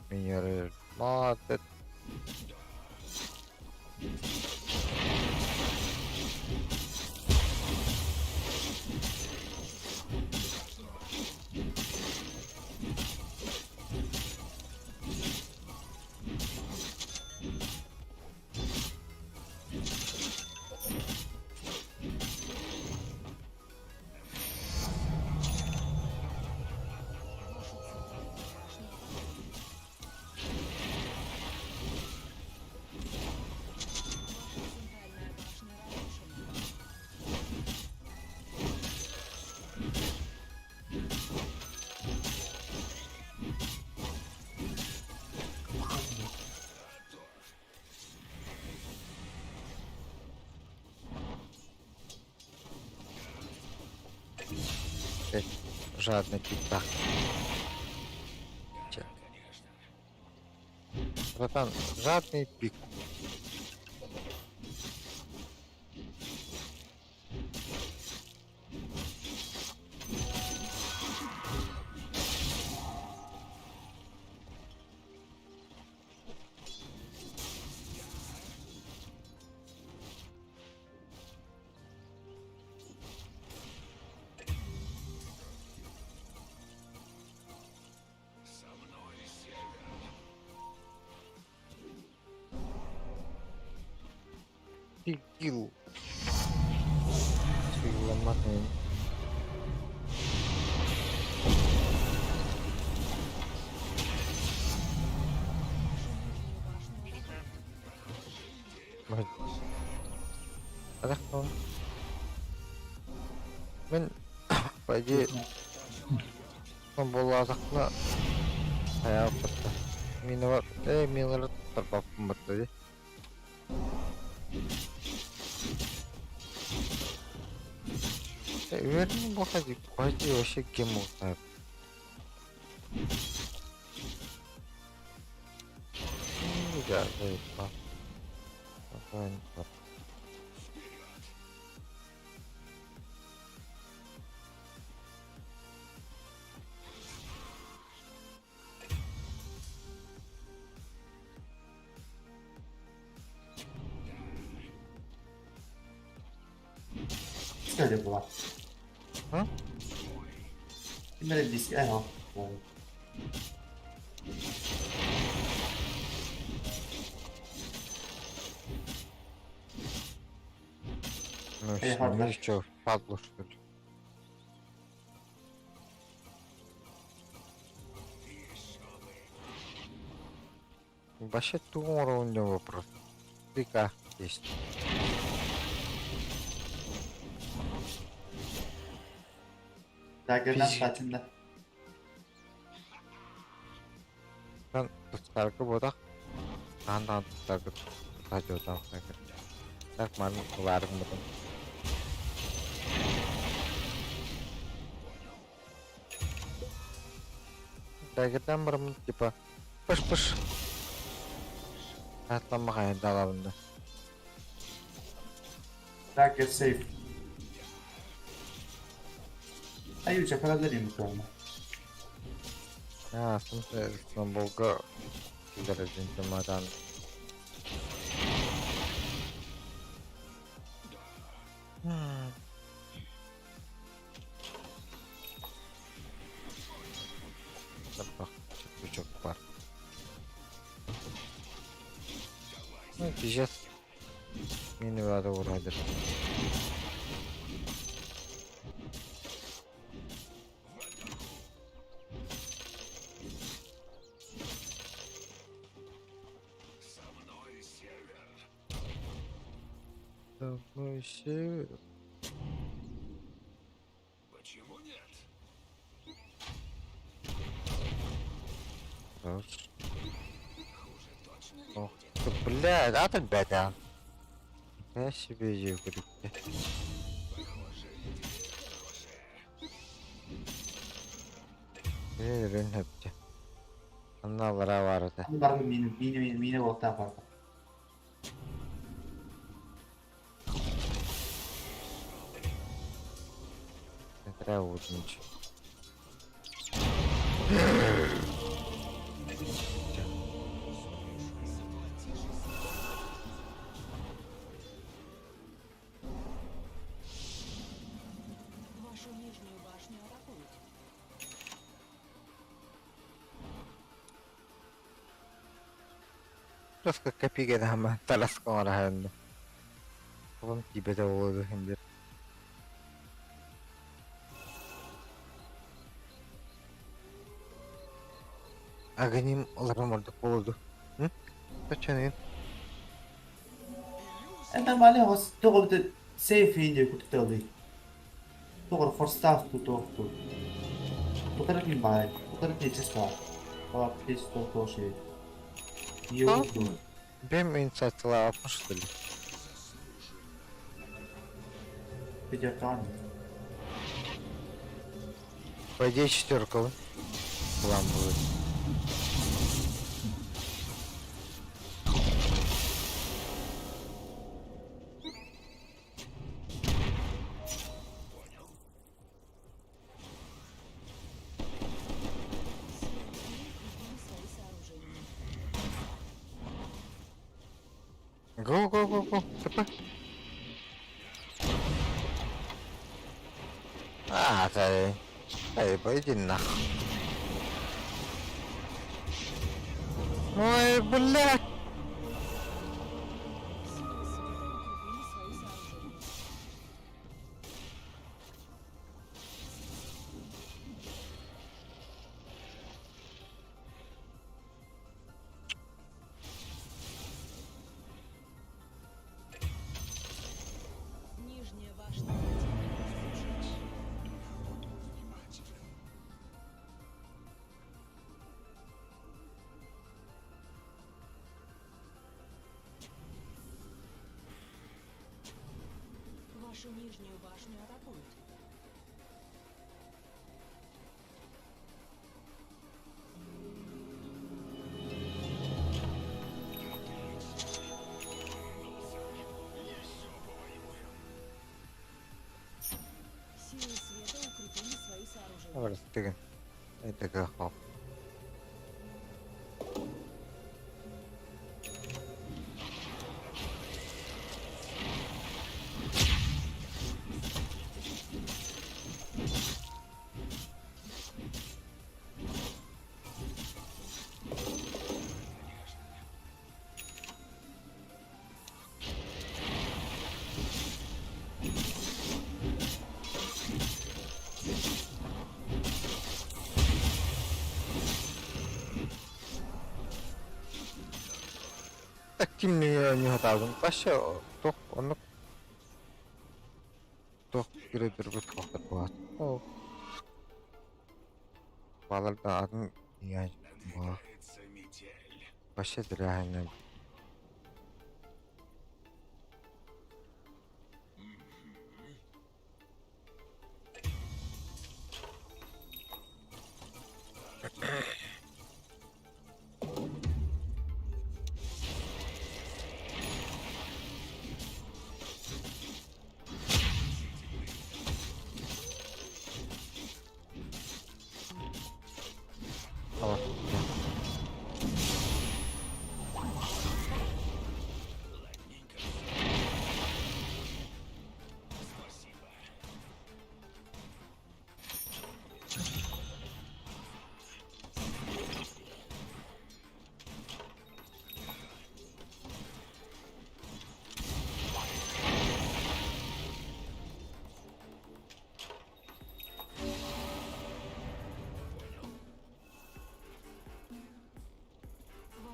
минеры. Молодец. Вашу центральную башню атакуют. Жадный типтаах. Чэ. Братан, жадный пик. Дебил. Ломаный. Мин по идее буоллаатахпына хайаабыт Миналар ээ миналары тарбаппын батта дии. Уверен буолла дии вообще кем узнает. Да, заебал. Скажи была. А? Именно диск, ага. Ну, Эй, ладно. еще падлу, что ли? Вообще тугом у него вопрос. 3К есть. Дагердан Физи- saatinde. Мен тустарга бодах. Аан тустарга тажотан Так ман варым бутун. Дагердан барымын типа пыш-пыш. Атламаҕайын далабында. Dagger safe. Ayuca paralarım bu Аа, сумсэ болго киллэрин Чөк бар. Ну, пиздец. Мини надо уродер. Со мной север. Почему нет? Хорош. Ох, ты, блядь, а ты беда. Я себе ее говорю. Эй, рынок. Анна вара. Барбы мини мини мини мини болта барбы. Это уднич. Вашу нижнюю башню атакуют. Просто копиге дама таласкон раханды. Oğlum gibi de oldu şimdi. Агоним оларым ордук болду. Hı? Kaçanın? Это мали хос тоҕо safe инде кутталы. Тоҕо forstaff ту тохту. Тутарки бай, тутарки числа. Ала плиз то тоже. Ю. Бем инициатива алпын что ли? Видеокан. По идее четверка план будет. Го, го, го, го, ТП. А, да, эй, иди нахуй. Ой, блядь! Нижняя башня противника разрушена. Вашу нижнюю башню атакуют. Силы света укрепили свои сооружения. Это как Кимни не хатабын. Паша тох оннук тох кирэдэрбит хохтор буолат. Баларда атын я Вообще реально.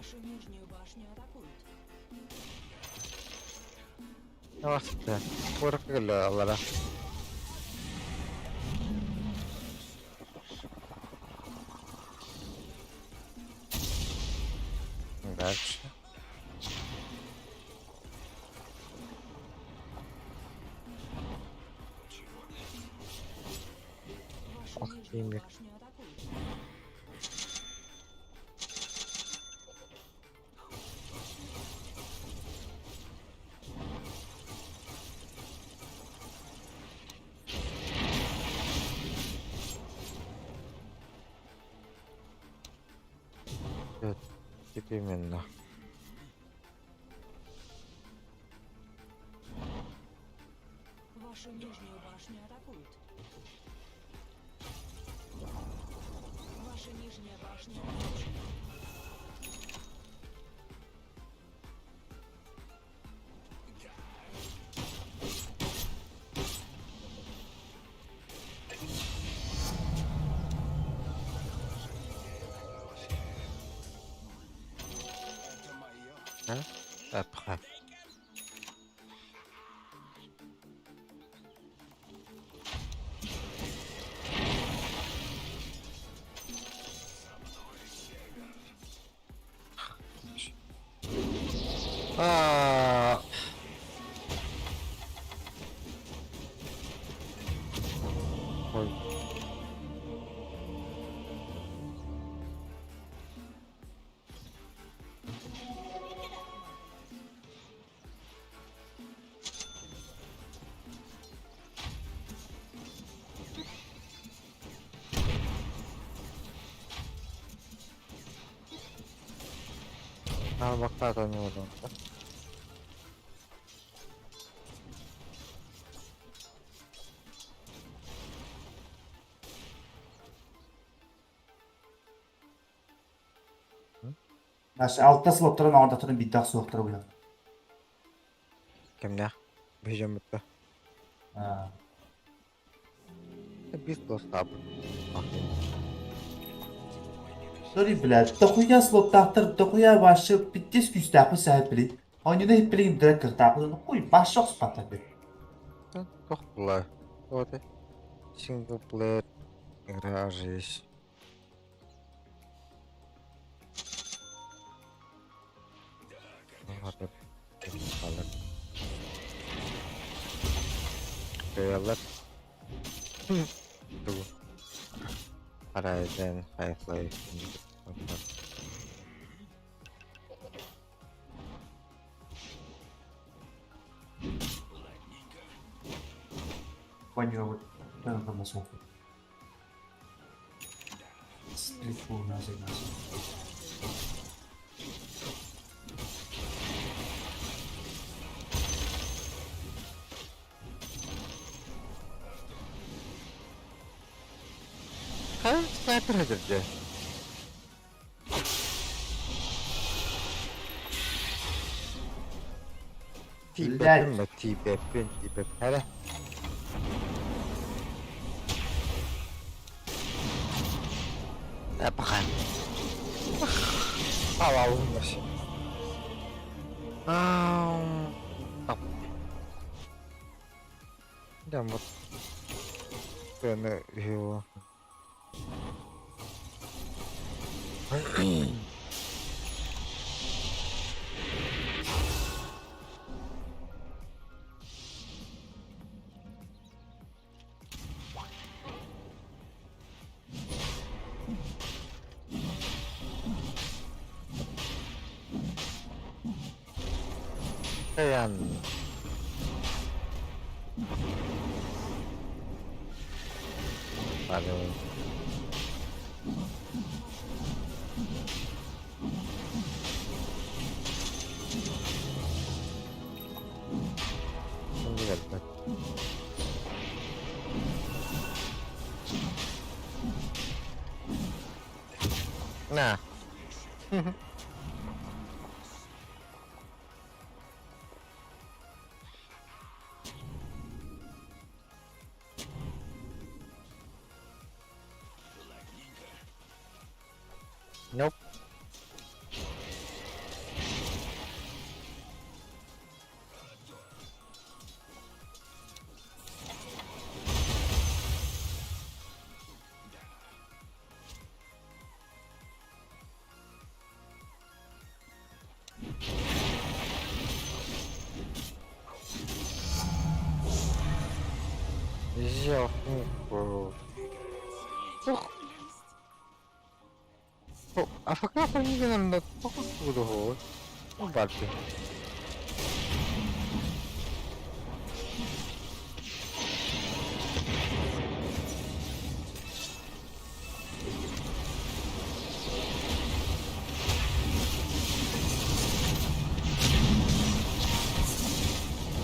Вашу нижнюю башню атакуют. Nossa, porca. Дальше. Вашу Ох, нижнюю химик. башню атакуют. Вот именно. Вашу нижнюю башню атакуют. Ваша нижняя башня разрушена. Après. А. Ой. Бактаата оонньууллар. Наша алта слоттарын оҥордохторун биирдэ охсуохтара быһа. Кэмнээх биһи дьоммутта. Биир слоттаабыт. Sorry, блядь, дохуя слоттаахтар, дохуя вообще пиздец күүстээхпин сэһэт билин. Оонньууну иһиппилигин дырак кыртаахпын, хуй баша охспаттар бит. Туох була? Вот Single player игра жизнь. Кыайаллар. Тугу? Horizon Half-Life. Оонньуубут суох. Хайа снайпер эдэрдэ. Тиийбэппин Блядь. тиийбэппин тиийбэппин эрэ. Э, пока. Алалынмаш. Дьэ, вот. Его. Ayan. Pardon. Şimdi geldi. На. Nope. АФК фамилия Барби.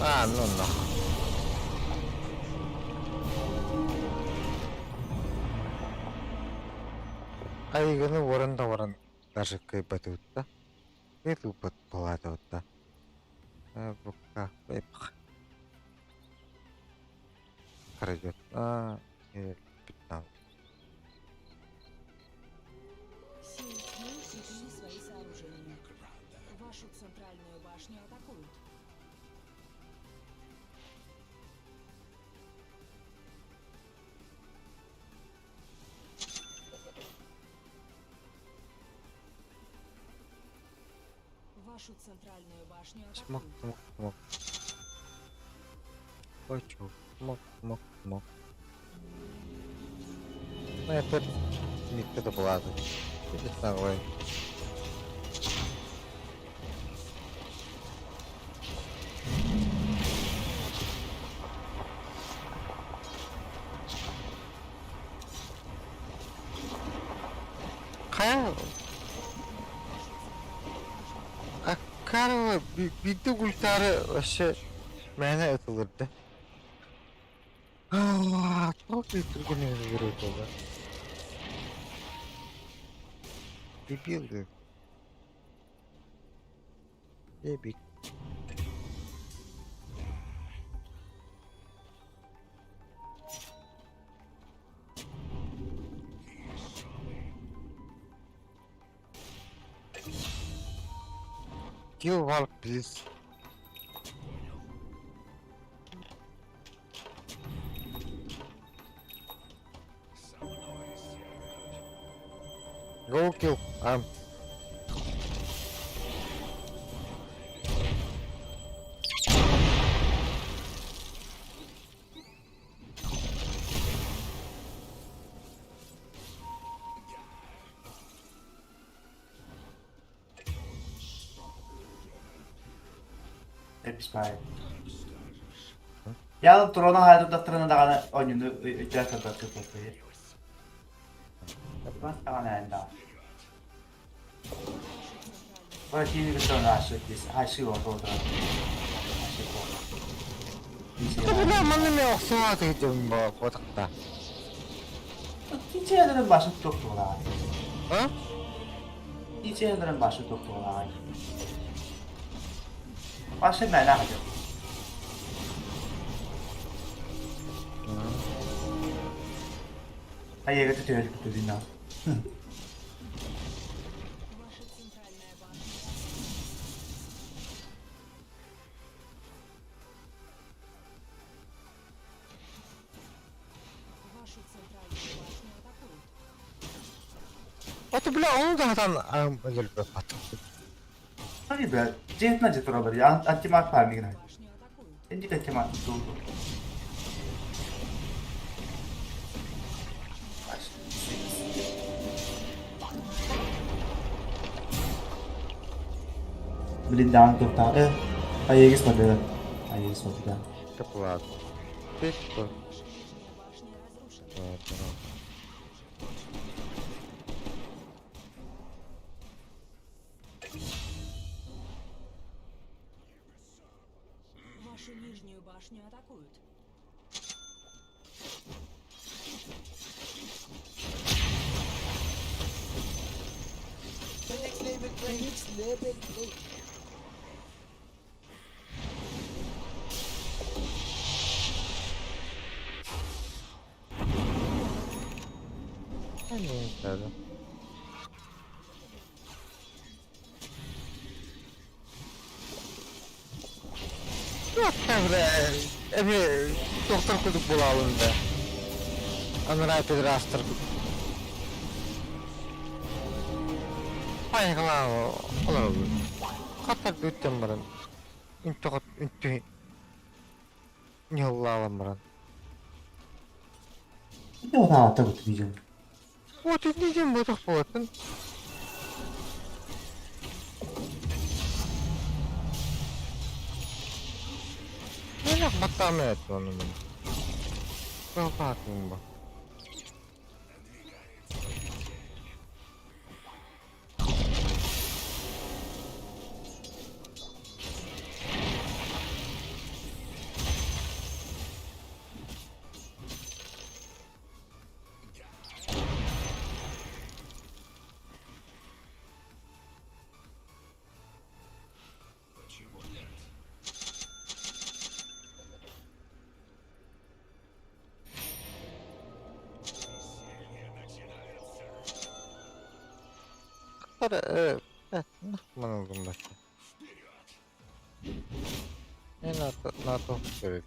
А, ну нах. Айгыны уоран да уоран даже кыайбатыбыт да. Кыайбат буолаатыбыт да. Бука Пройдет. А, 15. Силы тьмы укрепили свои сооружения. Вашу центральную башню атакуют. Вашу центральную башню Смок, атакуют. смок, смок. Хочу. Смок, смок, смок. Ну, это микро была. Видишь, Хайа. Акаарова биирдэ гультаары вообще мээнэ ытылырда. Тоҕо түргэн өлөрүө Дебилы. Дебик. Kill Valk, please. Go kill. I'm Эпис баайы. Яалым трона хайа турдахтарына даҕаны оонньууну өйдөөн көрбөккө кыайыы. Даҕаны даҕаны. Противник Бля, манна мен охсуға тегем ботақта. Тиичээлерин башы туох. А? Тиичээлерин башы туох. Башы мәнә хадыр. Айеге төтөлүк түдүнө. Ваша центральная башня. Вашу центральную башню атакуют. Ото бля, onu да хатан өлөрбө пат. Tabii be, Ceyhun acıtır ya. Antimat farming. Башню атакуют. Инди антимат doldu. Блин, даан тухтаа. Аегис бады. Аегис бады. Каплат. Ты что? Ваша нижняя башня разрушена. Вашу нижнюю башню атакуют. The next level play. Next level play. Не надо. Бля, эми доктор кудук булалын да. Анара педрастр. Пайгала олар. Катар бүттен баран. Үнтө үнтө. Няллалам баран. Не та вот видео. Вот и не дем ботах болатын. Мен баттамай оны мен. Баттамай ба. Манылдым башта. Э, НАТО, НАТО көрөт.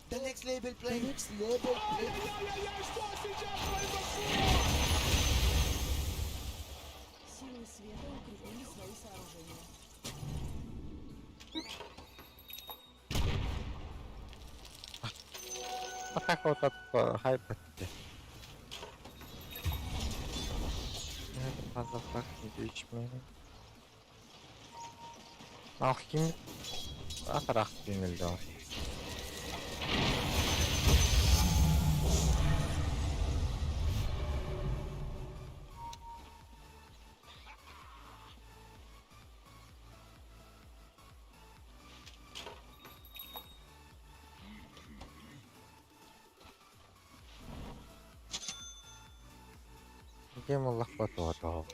The next level play. The next level play. Силы света укрепили свои сооружения. Атака хайбатты. Fazla fark 3 Алхимик атарақ жеңілді. Кем Аллах батуа.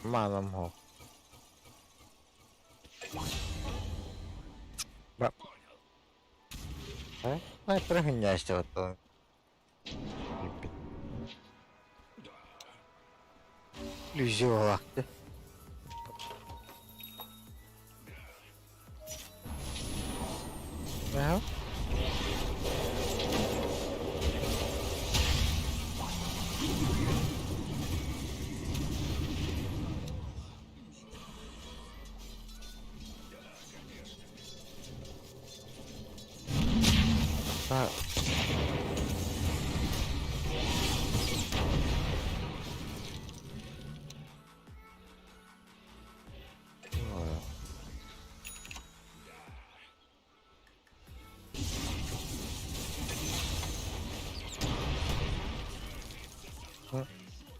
Манам хо. Ба. Ай, прыгняйся вот то. Иллюзиолахты. Ага. Так.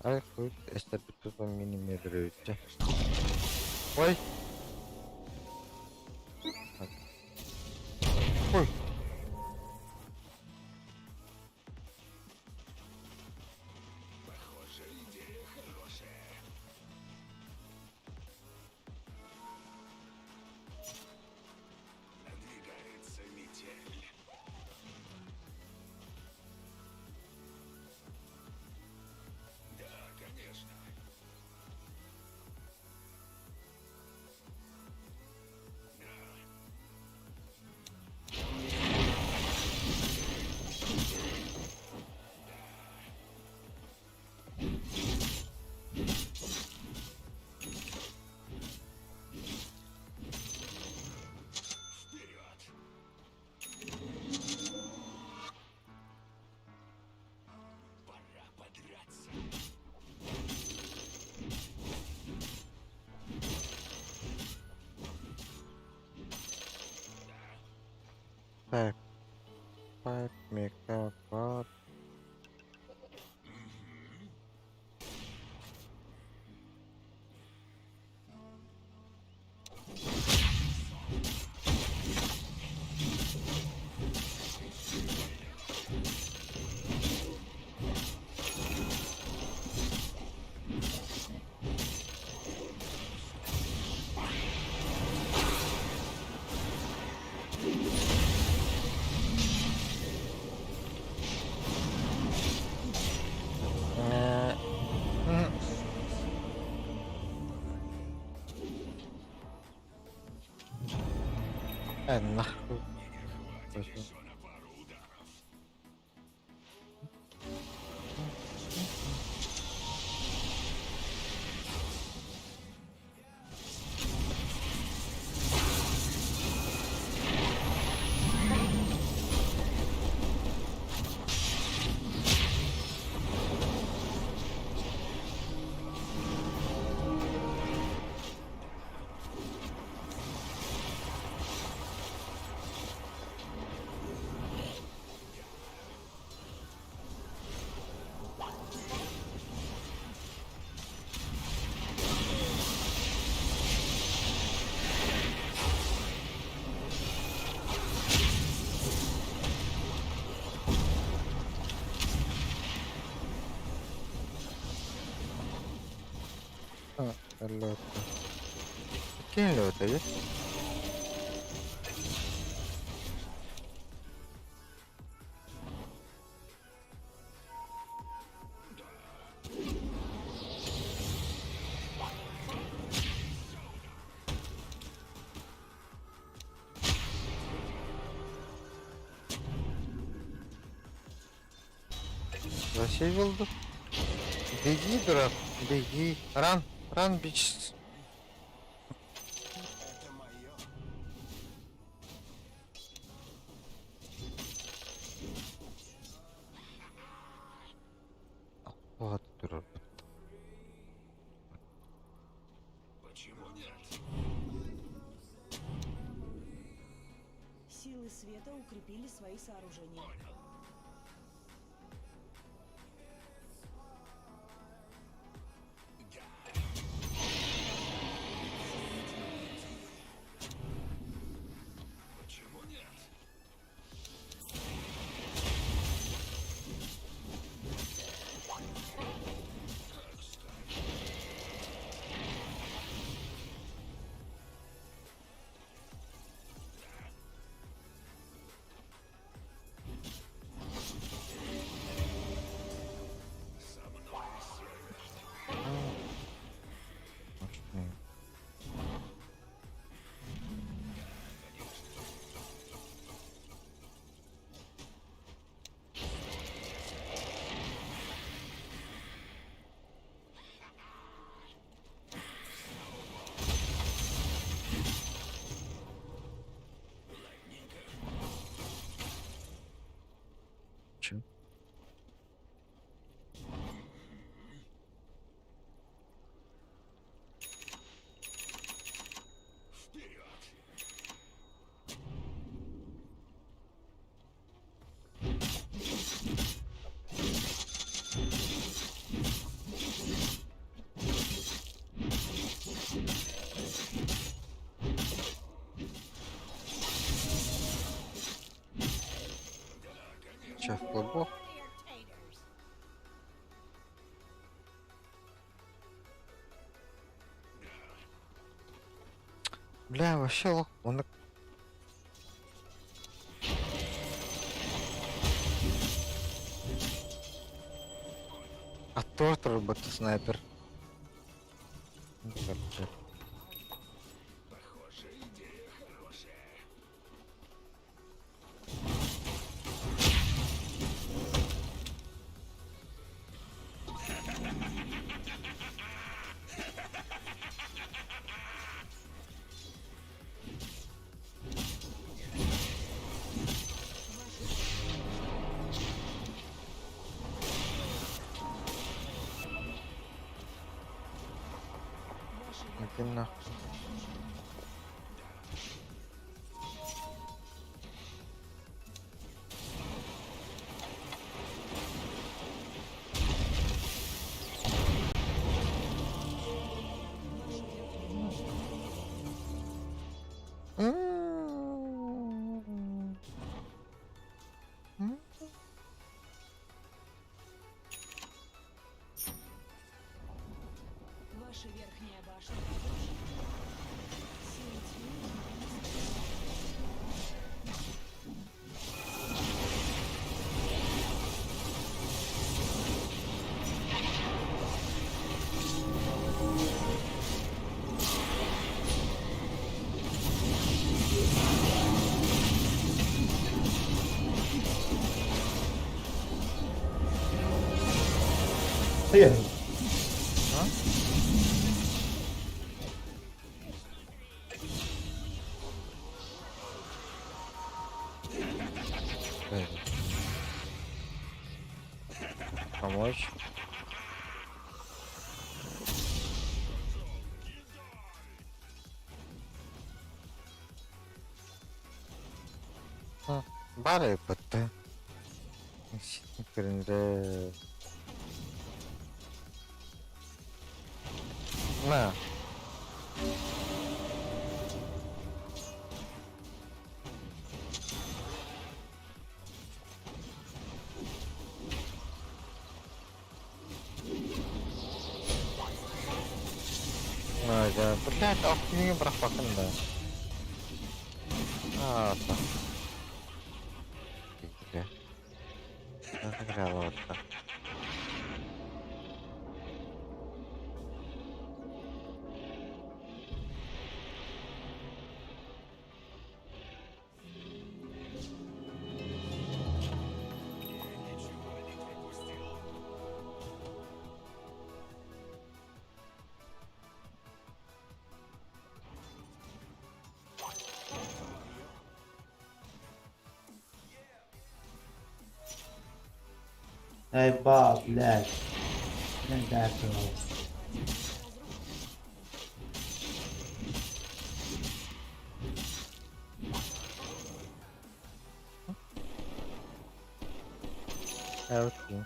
Ай, хуй, эстер биту мини-медрөйте. Ой. Ой. Так. 5 мегабайт. Нахуй. Лёта. Какие лёта есть? Сейвил дуу? Беги, дурак, беги. Run, run, bitch. Вот дурак. Силы света укрепили свои сооружения. Че? Че, в клубок? Бля, вообще лох. Он. А торт работа снайпер. Ну, короче. Иди нахуй. М. М. Ваша верхняя башня разрушена. Силы тьмы укрепили Хайа. А? Блин. Помочь? Бары бытты. Көрүндө. На. На, да, блядь, ох, не бырахпакын да. А, так. Бля. Разыграла вот так. Эй, ба, блядь. Мен бәрі. Окей.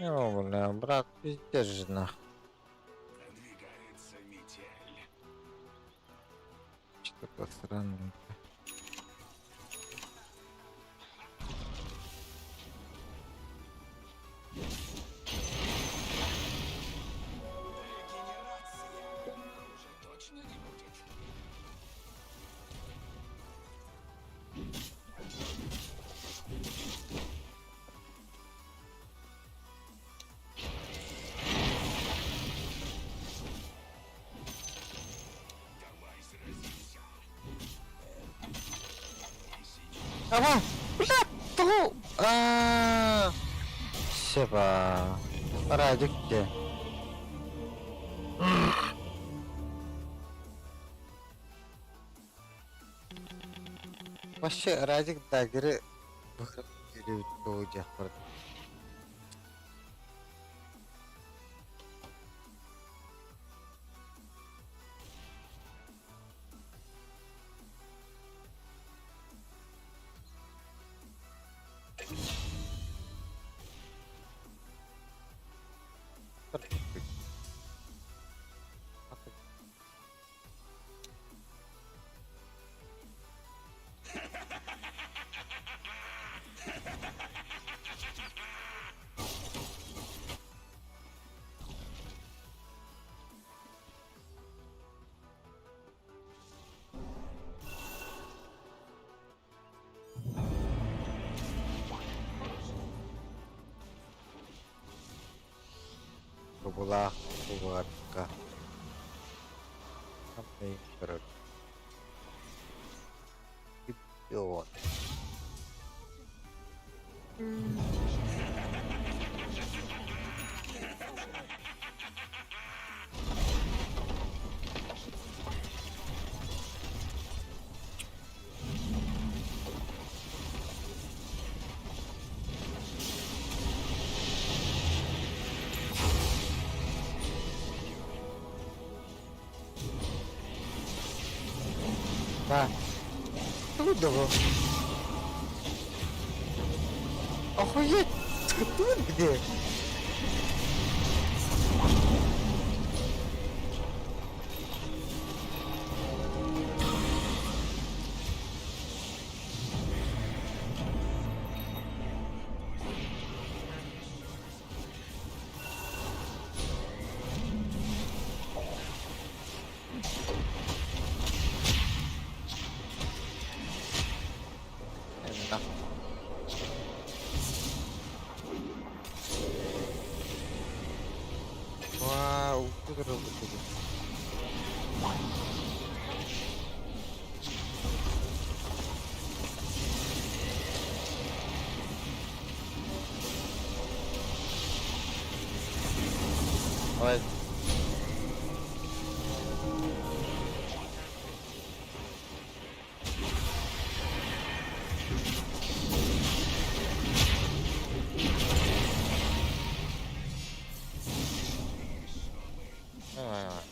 О, бля, брат, пиздец же нах. Что такое странное? Ага, бля, того, а, Себа, Радик где? Вообще, Радик дагеры выходили. Була куварка. Идиот. Да. Откуда вы? Охуеть! Ты тут где? Да. Вау, тут работает. Давай. Давай, давай.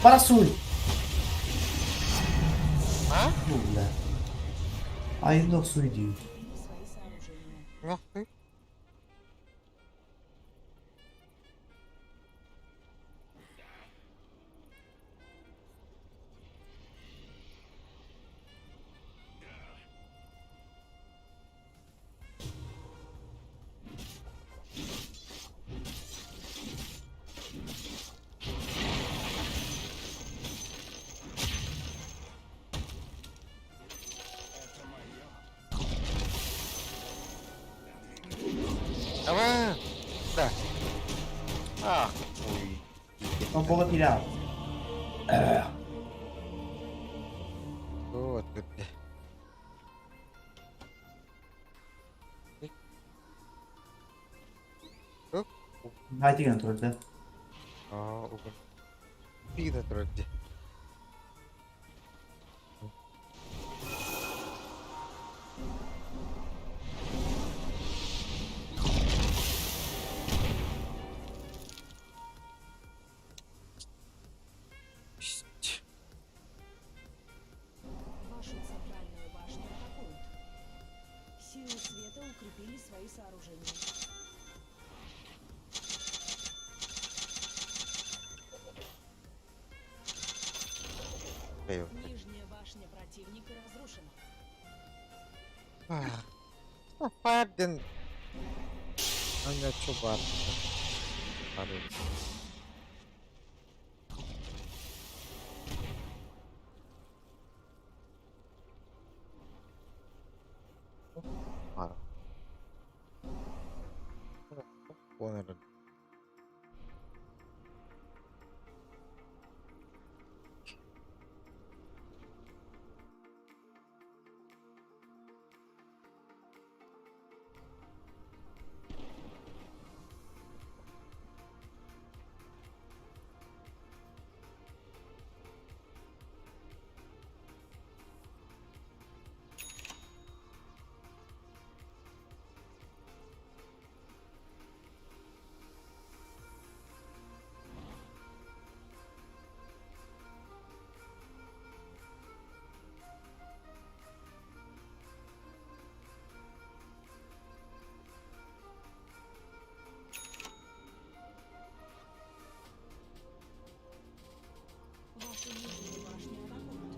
Парасоль! А? Ну, бля. Айында суйди. Свои сооружения. Нахуй. Давай. Да. Ах, ой. Опола тирэх. Вот, где. Найти турар да. Аа, угун. Биир турар дии. Вашу центральную башню атакуют. Силы света укрепили свои сооружения. Нижняя башня противника разрушена. Парден. Аня чубар. Понял. Вашу нижнюю башню атакуют.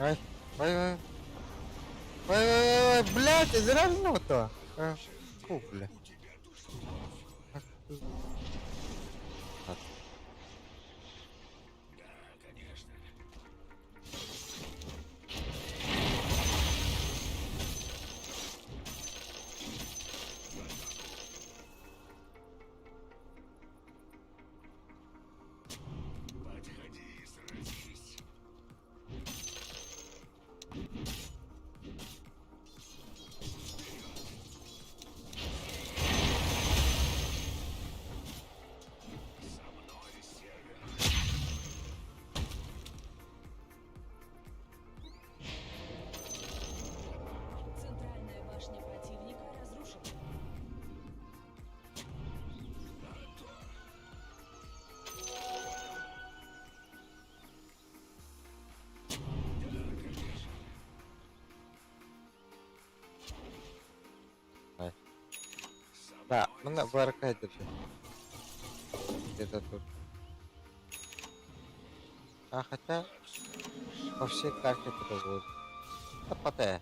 Ай, ай, ай. Ай, ай, ай, блядь, зря то. Фу, бля. Центральная башня противника разрушена. Да, мы в аркаде. Где-то тут. А хотя по всей карте это будет. Да поте.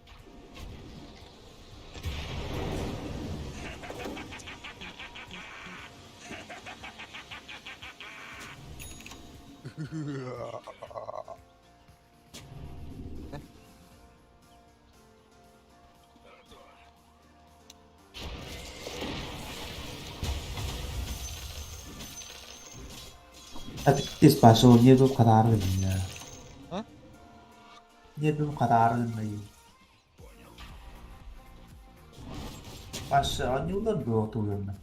Спасибо, мне тут хатааргын. А? Мне тут хатааргын. Паша, они удар было туган.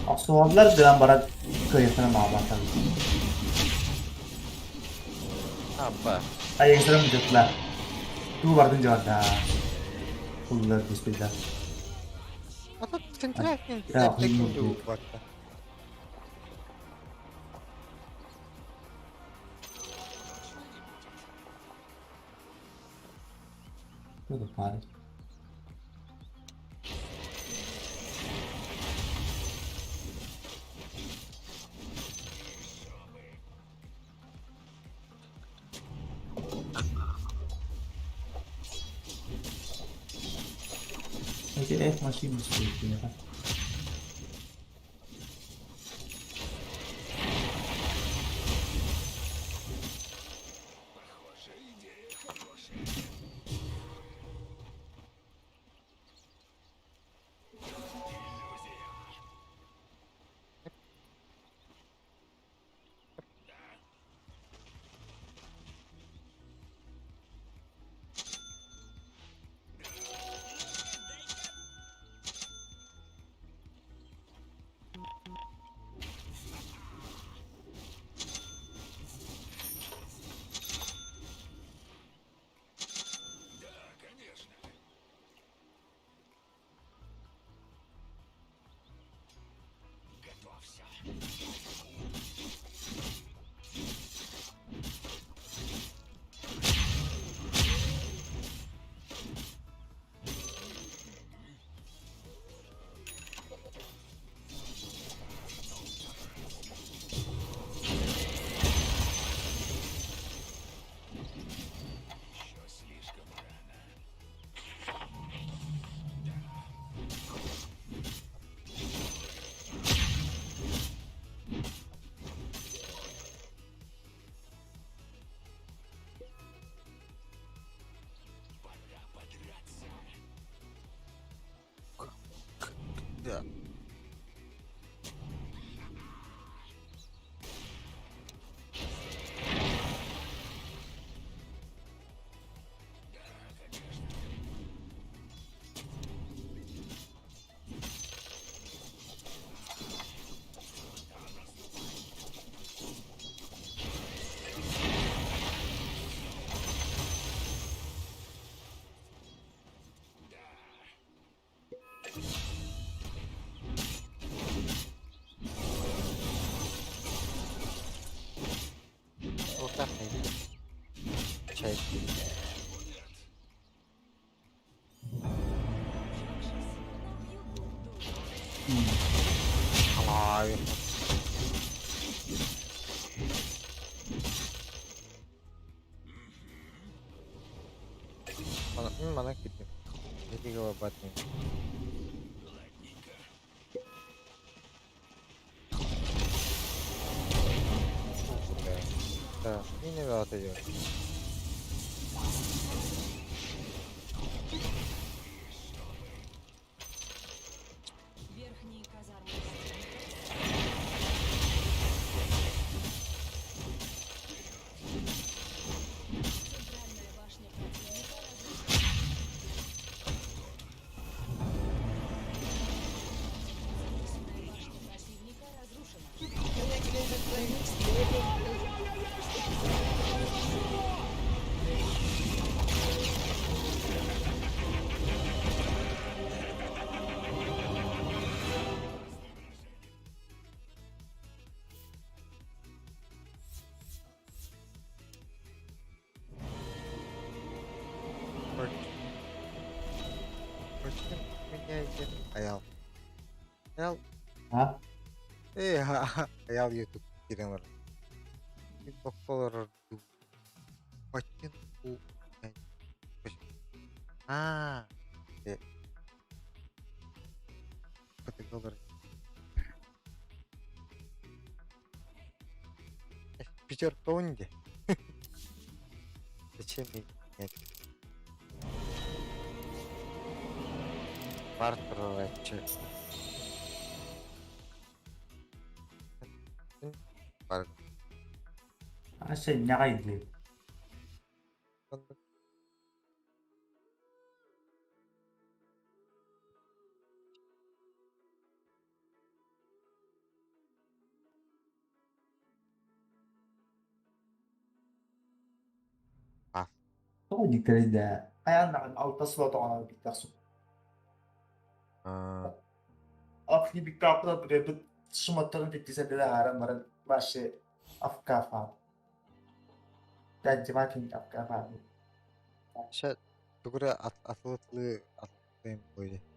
Охсуоллар гынан баран кыайыахтара маҕалаатар. Апа. Айыҥсарым дьытла. Туу бардын дьуордаа. Уллар түспүтэ. А тут центральный Я таким охуел. барта. Devo fare? Ити эх машина суох. Да. Вот так не Чай. Ай. Mana китим. Эдиге батмын. Да, и не ватıyor. Верхние казармы противника Центральная башня противника разрушена. Независимая башня противника разрушена. Почему меняете? Аял. Аял. А? Э, аял YouTube кирен бар. Боколор Почему? А. Э. Категория. Пятерка унди. Зачем мне менять? Парт пророче. Бар. Аше нягайдли. А. Тоҕо диктерейдэ. Хайаан алта слот оҕонор биттахсу. А, Ахни биттаапта биребит шуматтарын титтисэдэлэ ааран баран баше афкафа. Таджимакин афкафа. Ща. Тугу эрэ атылы-атылыы атылыым буолуо дии.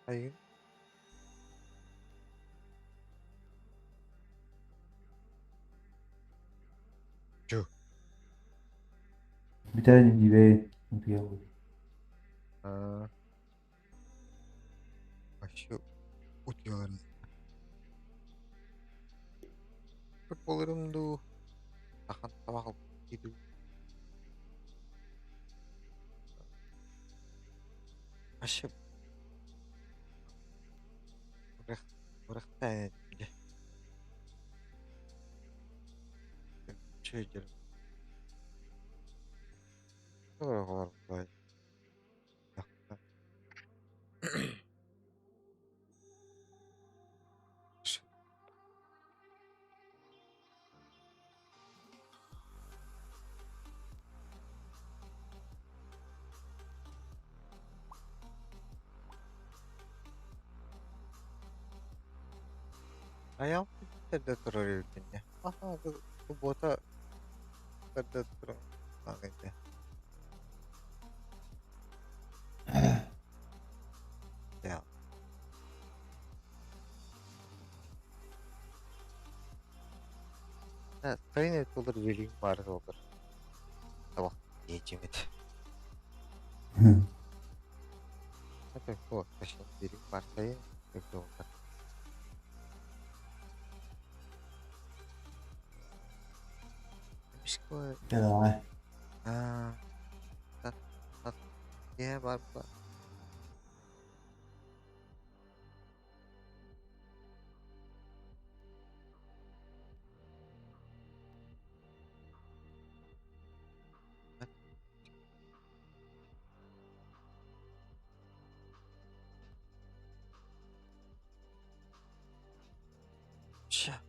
Айыы. Чу. Бүтэрин диибэй, утуйабын. Аа. Вообще утуйаларын. Буоларым дуу, ахан табах дуу. Вообще Бырахта дьэ. Чөйдөр. Айаҕым эрдэ турар эбиппин дии. Аһаа, суббота эрдэ турар этэ. Сайын эбит буоллар үлэлиир баар буоллар. Табах диэчимит. Это вот, точнее, билим бар сайын эбит буоллар. Эмискэ Давай. аа, киэһэ бар Ща,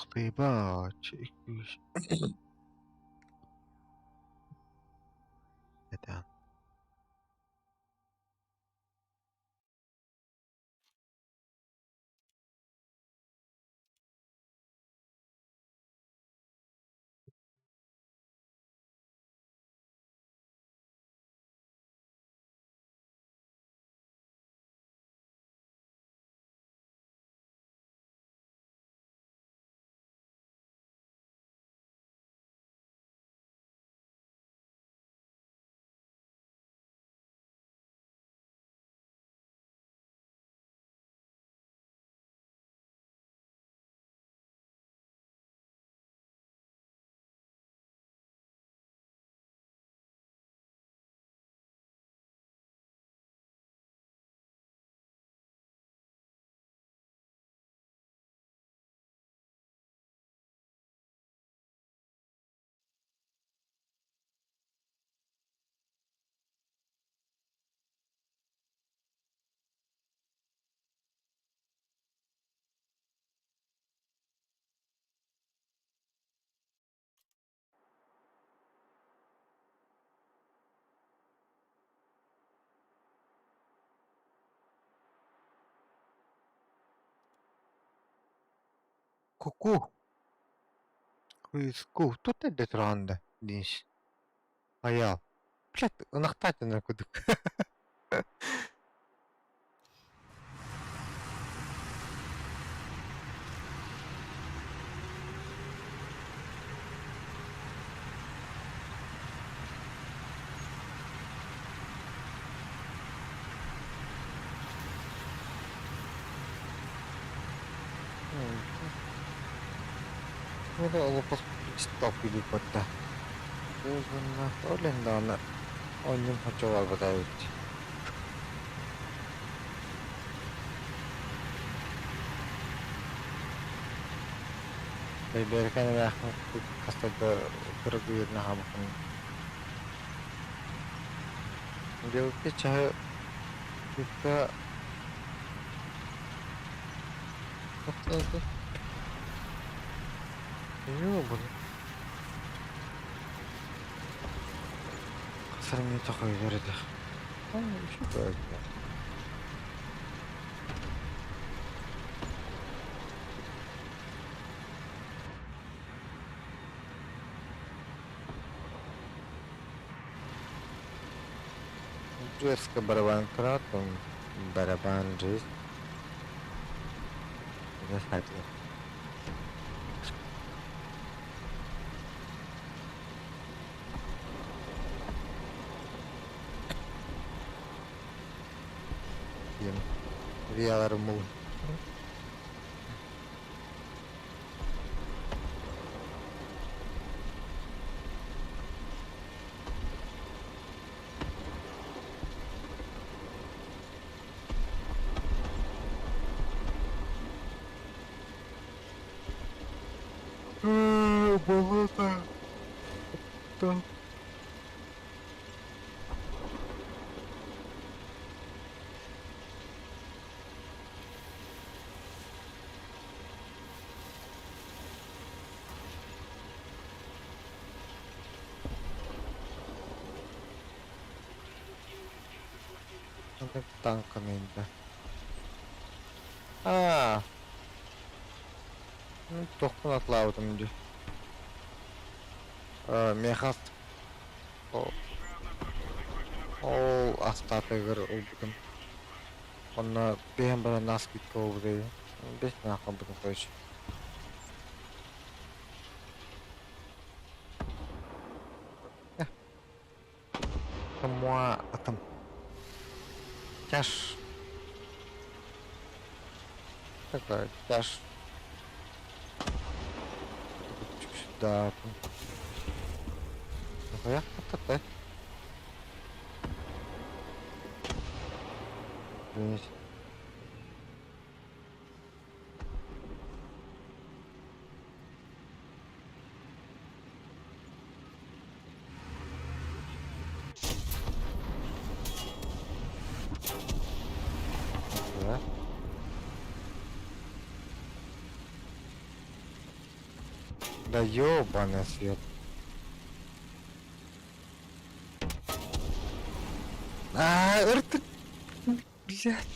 Ух ты, ебать. Это. Ку-ку. Кыыску, тут эрдэ тураҕын да дииш. Айаал. Блядь, ынахтаатынар курдук. Олоппос толкуйдууппатта. Ол иһин даҕаны оонньуум соччо барбата эбит. Бэйбэрикээн эмээхсин хаста да кыргыырын аһаабыппын. Белки чаһы кытта Ёбаный. Сармета хойдор этэ. Дерзко барабан кратом, барабан жизнь. Заходи. Диэн Виаларым Болото. Да. Танками, да. Аа. Тохпун атлаабытым дии. Миэхэ ол астаатыгар ылбытым. Онно бэйэм баран наскидка ылбыт Бэс нааххабытым короче. Moi атым. Тяж. Такая тяж. Сюда. Нахуя? Вот Извините. Да. Да ёбаный свет. А, ыртык. Блядь.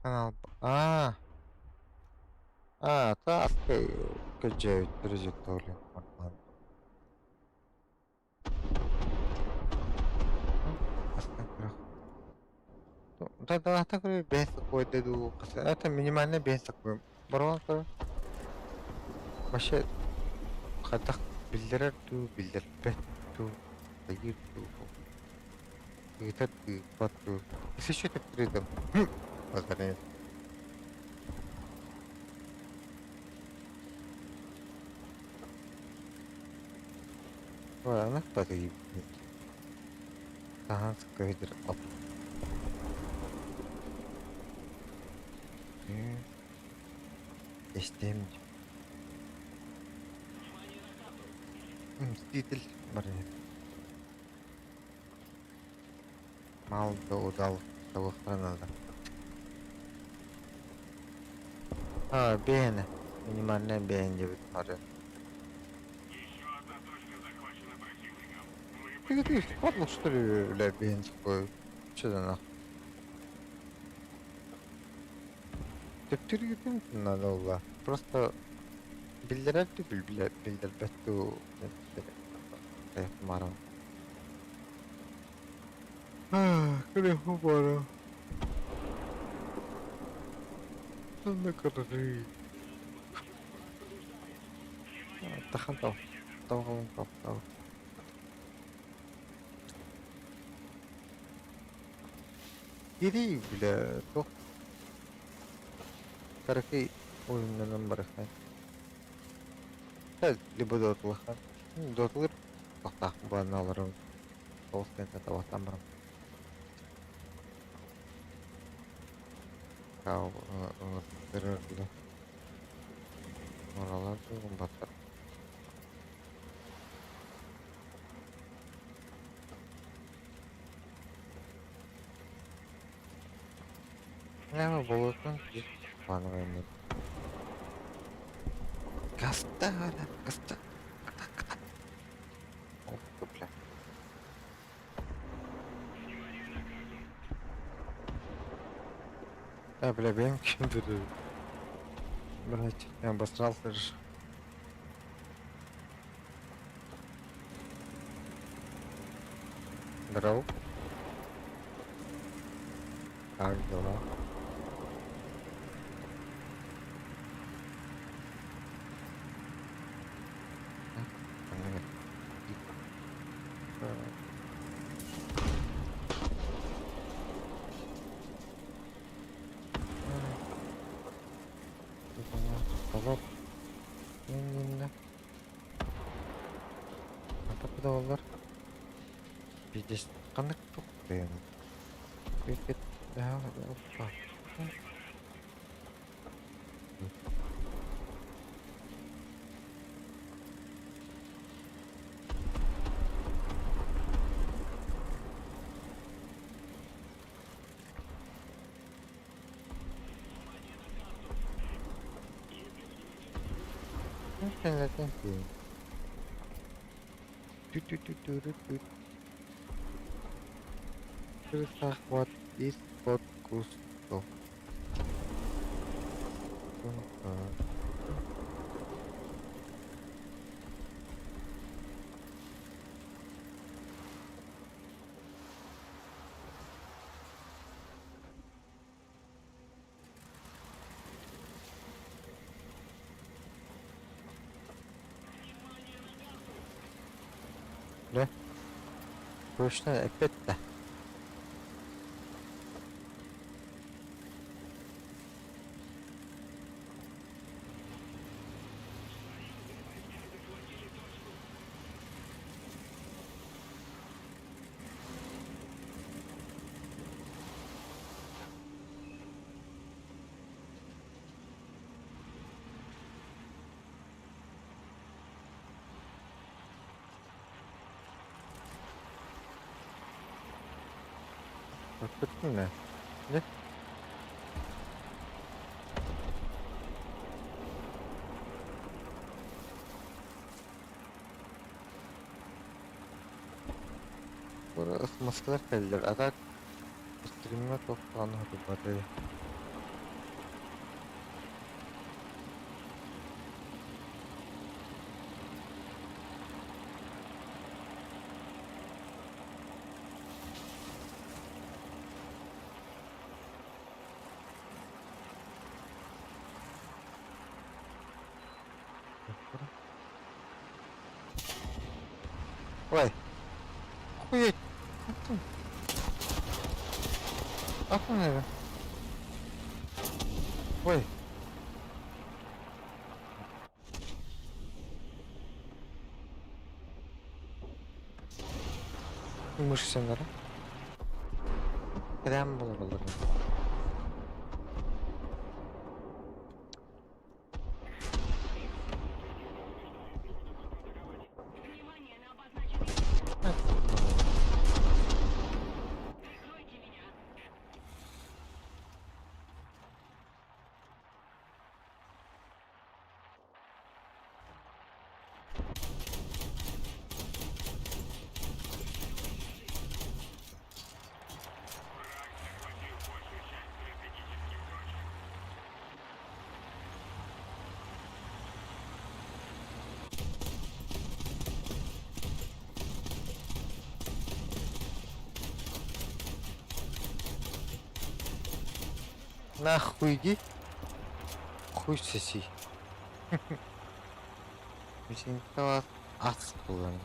Канал. А. А, таас көдьөөбүттэр дьиктоле. Да, такой без такой даду. Это минимально без такой. Барон Вообще хайдах биллэрэр дуу, биллэрбэт дуу, хайыыр дуу, ыытар дуу, ыыппат дуу. Если что, төптөрү ыытам. Ой, она погибнет. Ага, скайдер оп. Эстем. Мститель барыһы. Мал да удал табыахтара наада. А, бэйэни. Минимальная бэйэн диэбит бары. Ты, ты, падла, что ли, бля, бэйэн такой? Че за нахуй? Төптөрүгүтүн надо буолла. Просто биллэрэр дуу, биллэрбэт дуу Марам. Күрэх бара. Анна көрөрүй. Тахан тау. Тау тау тау. Ири бля, туох Каракый уйуннанан барыхтан. Либо дотулахан. Дотулыр тохтаах буолан олорон Тоҕус кэнтэ табахтан баран. Ыҥыртырыр Оралар баттар. Прямо болотун плановый Гаста, гаста. Ох, бля. А, бля, бэм ким Блять, я обосрался же. Здорово. Как дела? Доллар. Пиздец, ханнык тух Опа. Ту-ту-ту-ту-ру-ту. Захват из-под кустов. Да? Точно, опять-то. Көрбүтүн ээ? Дьэ. Скоро смс-лар кэллилэр, а так стримҥа туох даҕаны уһатыллыбата. Ой, охуеть! Атын. Атын эрэ. Ой. Мышцалара. Прям буолаллар. Нахуй иди. Хуй соси. Мисинтала ас булан.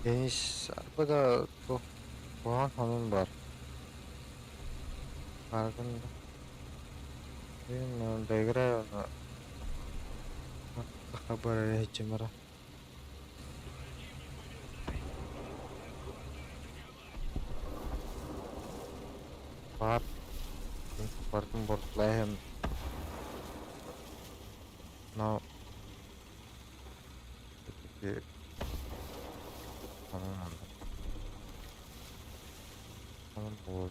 Денис арба да туох куһаҕан сонун баар. Бааргын да. Мин доиграю на хабар иһиччимара. Баар бардым бортлайым. Но все-таки сонун надо. Сонун буолуо.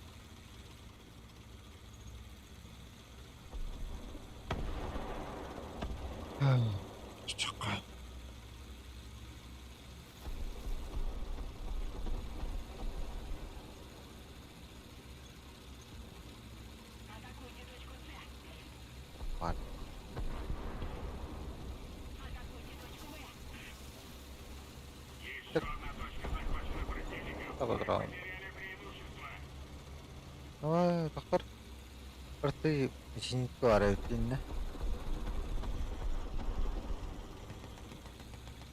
Чакка. Баар. Обыграл. Ой, тохтор. Ырты ичиник баар эбитиннэ.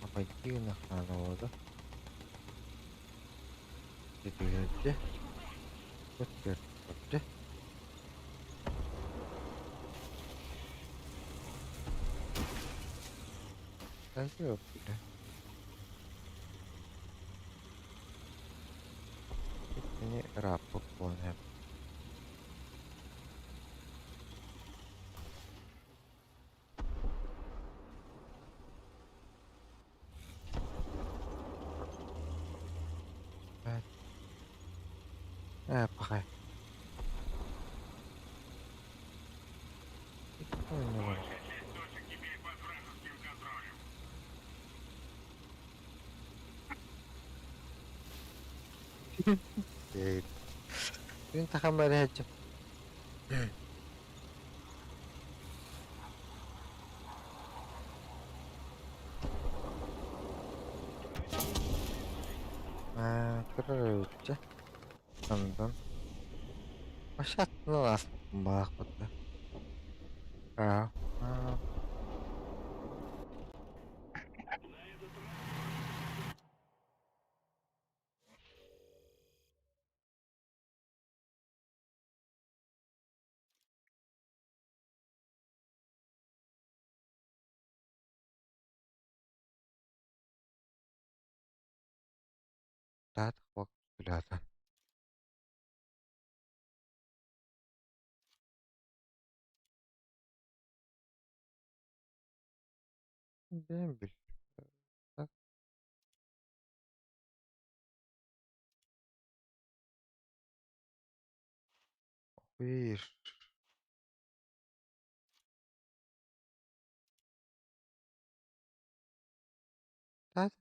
Обойти гынахтаана Түһэрдэ. Өттөрдө. Бля. Итини ырааппыт буолан Ээ, пахай. Күн тахам барыһаччы. Аа, көрөр. Онтон Вообще ааспыт Аа. Таах Дембель. Так. Видишь. Так,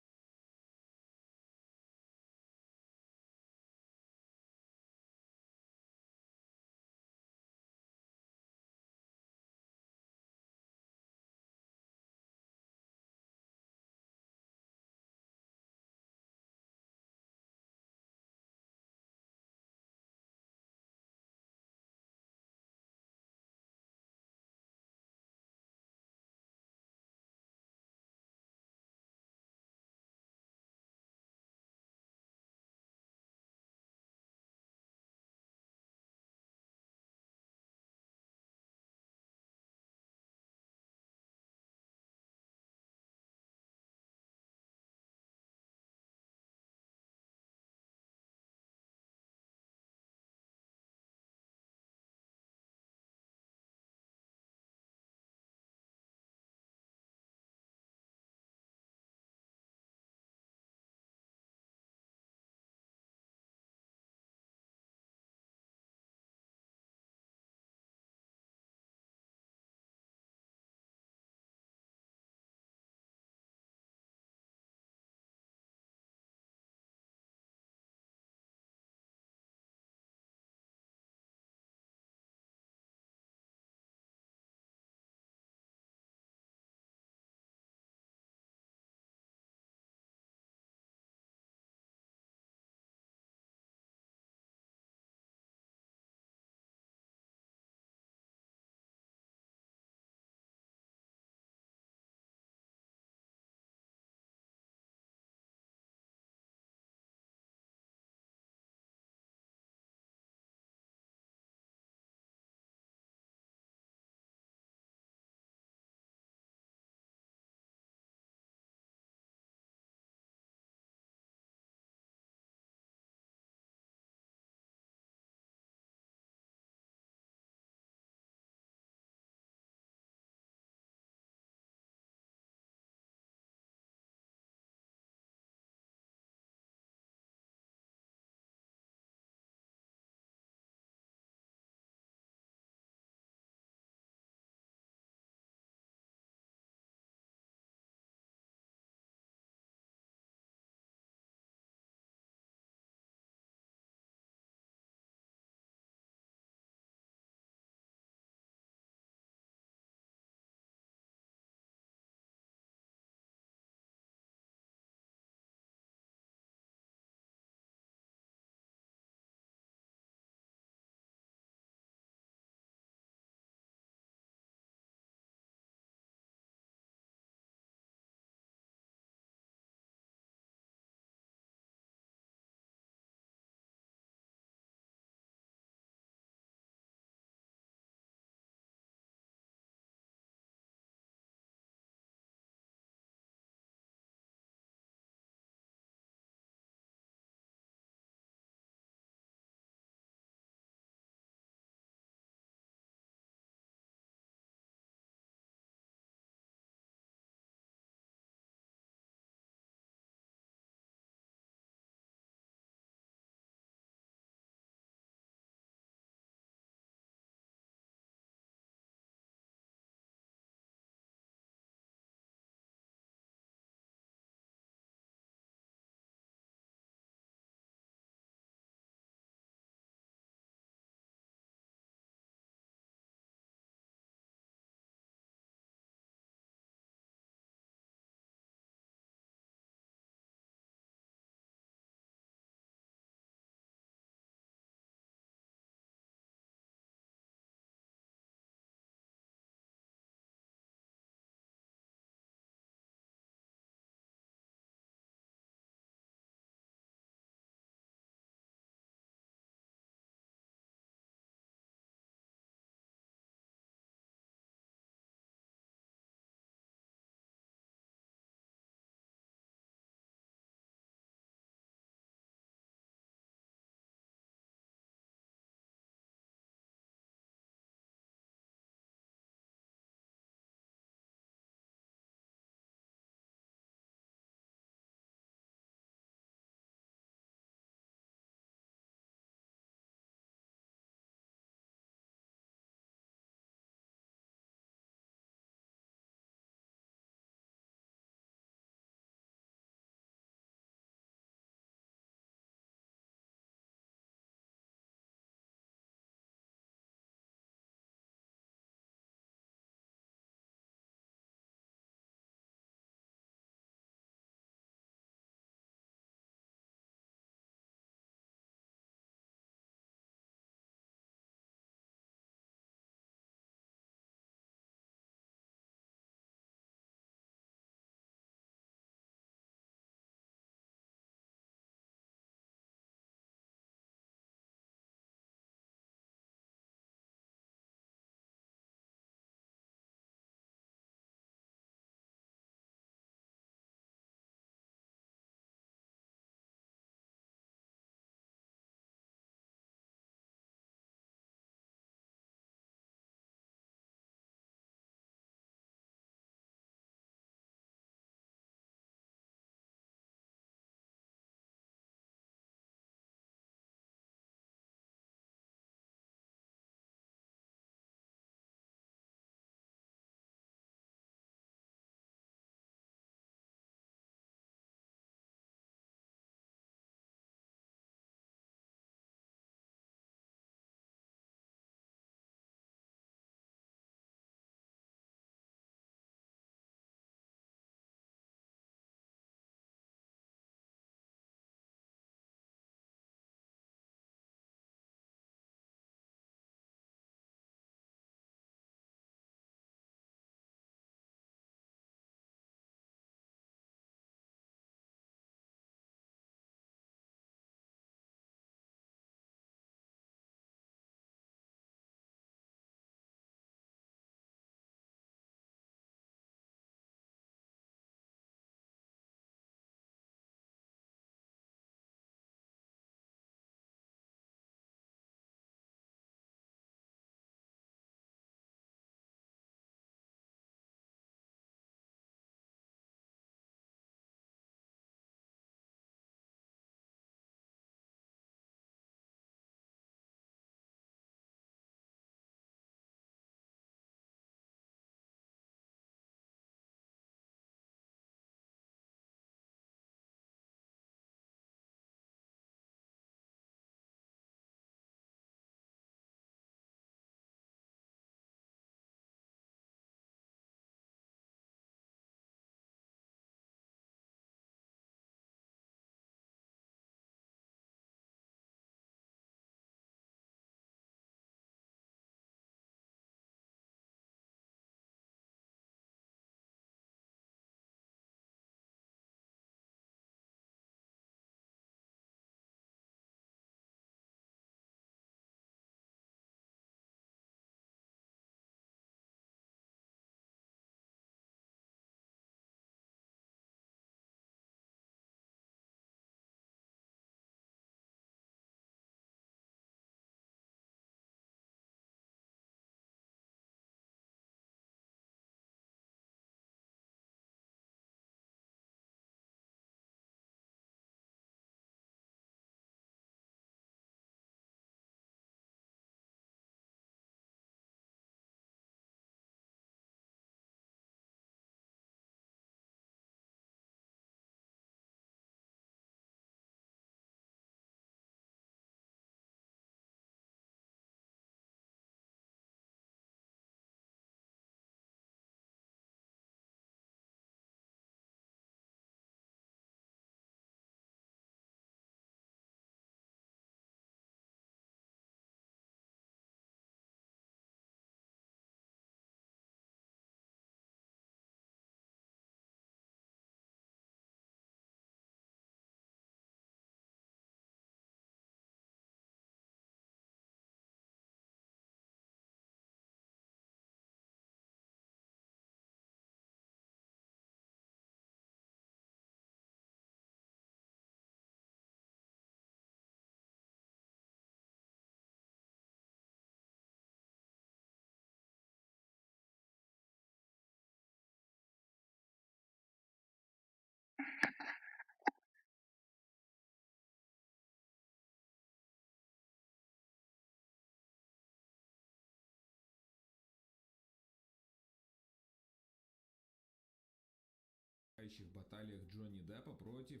потрясающих баталиях Джонни Деппа против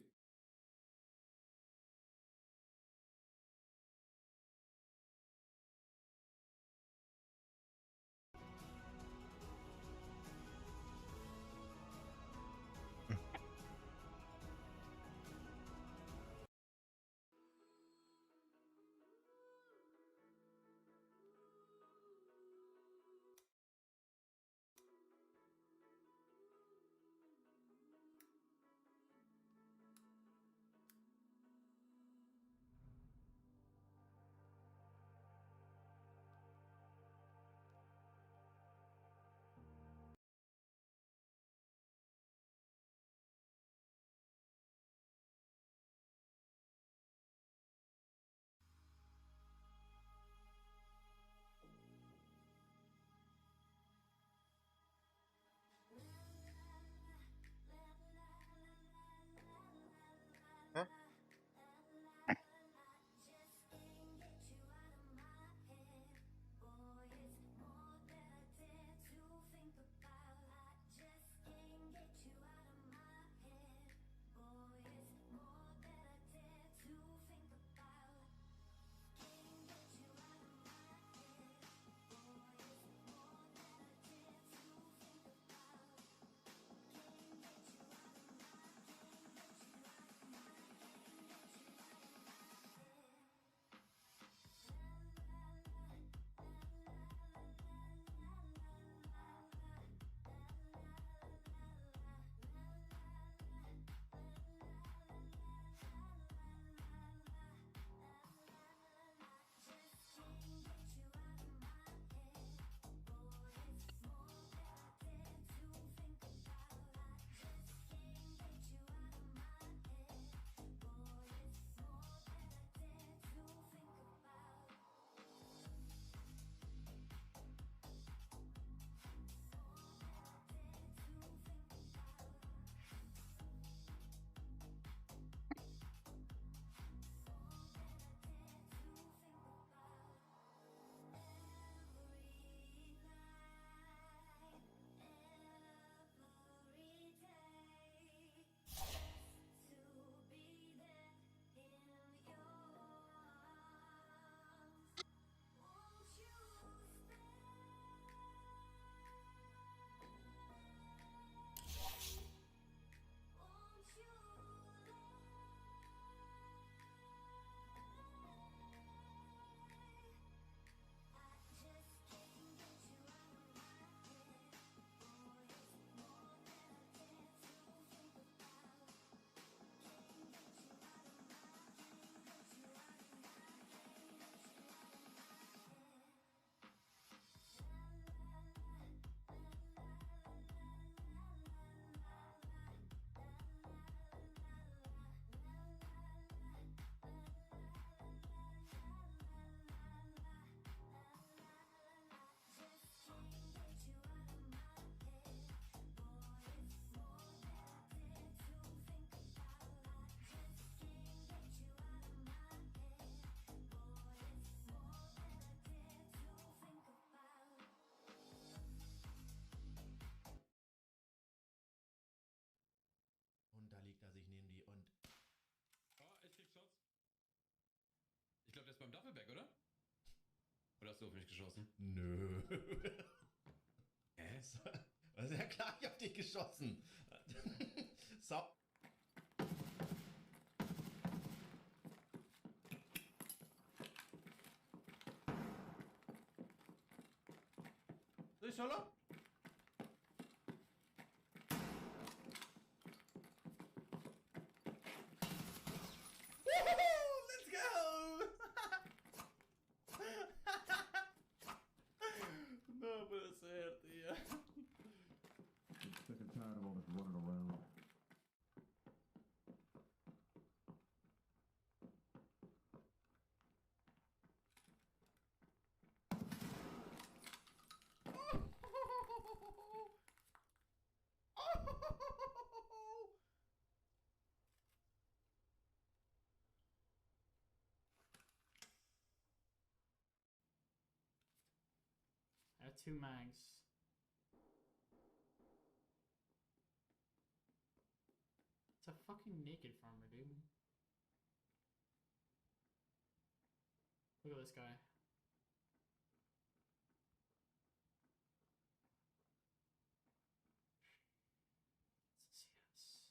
Und da legt er sich neben die und. Oh, ich krieg Shots. Ich glaube, der ist beim Duffelbag, oder? Oder hast du auf mich geschossen? Nö. Hä? Das ist ja klar, ich hab dich geschossen. Sau. ¿Estoy solo? Let's go! No puede ser, tío. Sick and tired of all this running around. I have two mags. fucking naked farmer, dude. Look at this guy. It's a CS.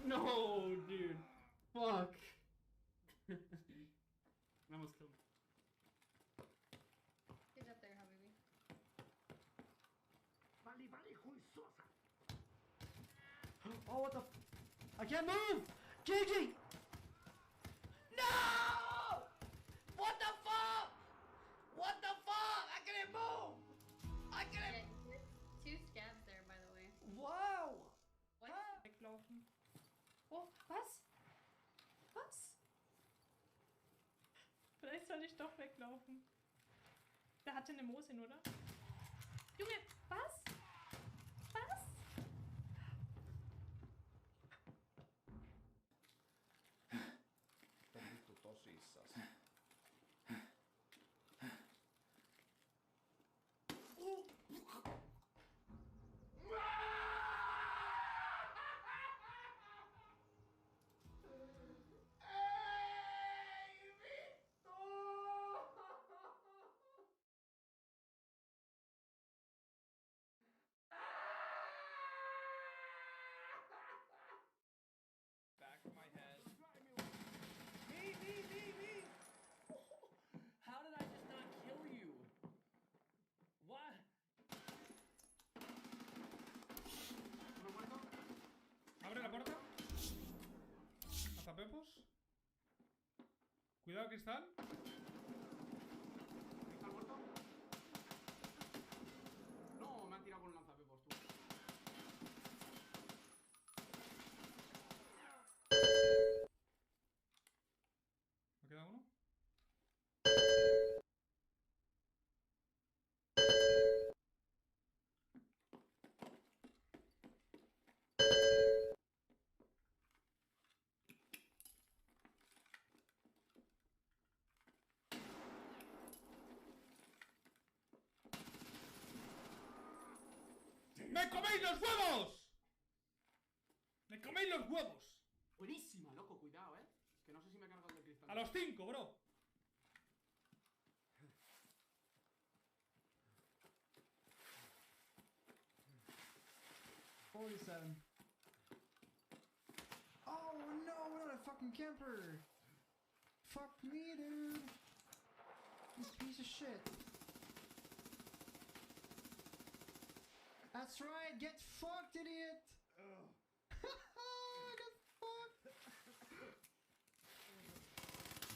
No, dude. Fuck. I almost killed me. He's up there, Habibi. Oh, what the? I can't move! GG! No! What the fuck? What the fuck? I couldn't move! I couldn't. Yeah, two scabs there, by the way. Wow! What? Weglaufen. Oh, was? Was? Vielleicht soll ich doch weglaufen. Der hatte eine Mosin, oder? Junge, was? Was? On vittu tosissas. Back of my head. Me, me, me, me! How did I just not kill you? What? Abre la puerta. Pepos. Cuidado, cristal. ¿Cristal muerto? No, me han tirado con un lanzapepos, tú. ¿Me queda uno? ¡Me coméis los huevos! ¡Me coméis los huevos! Buenísima, loco, cuidado, eh. Que no sé si me he cargado el de cristal. A los 5, bro. 47. Oh no, not a fucking camper! Fuck me, dude! This piece of shit. That's right, get fucked, idiot! Get fucked!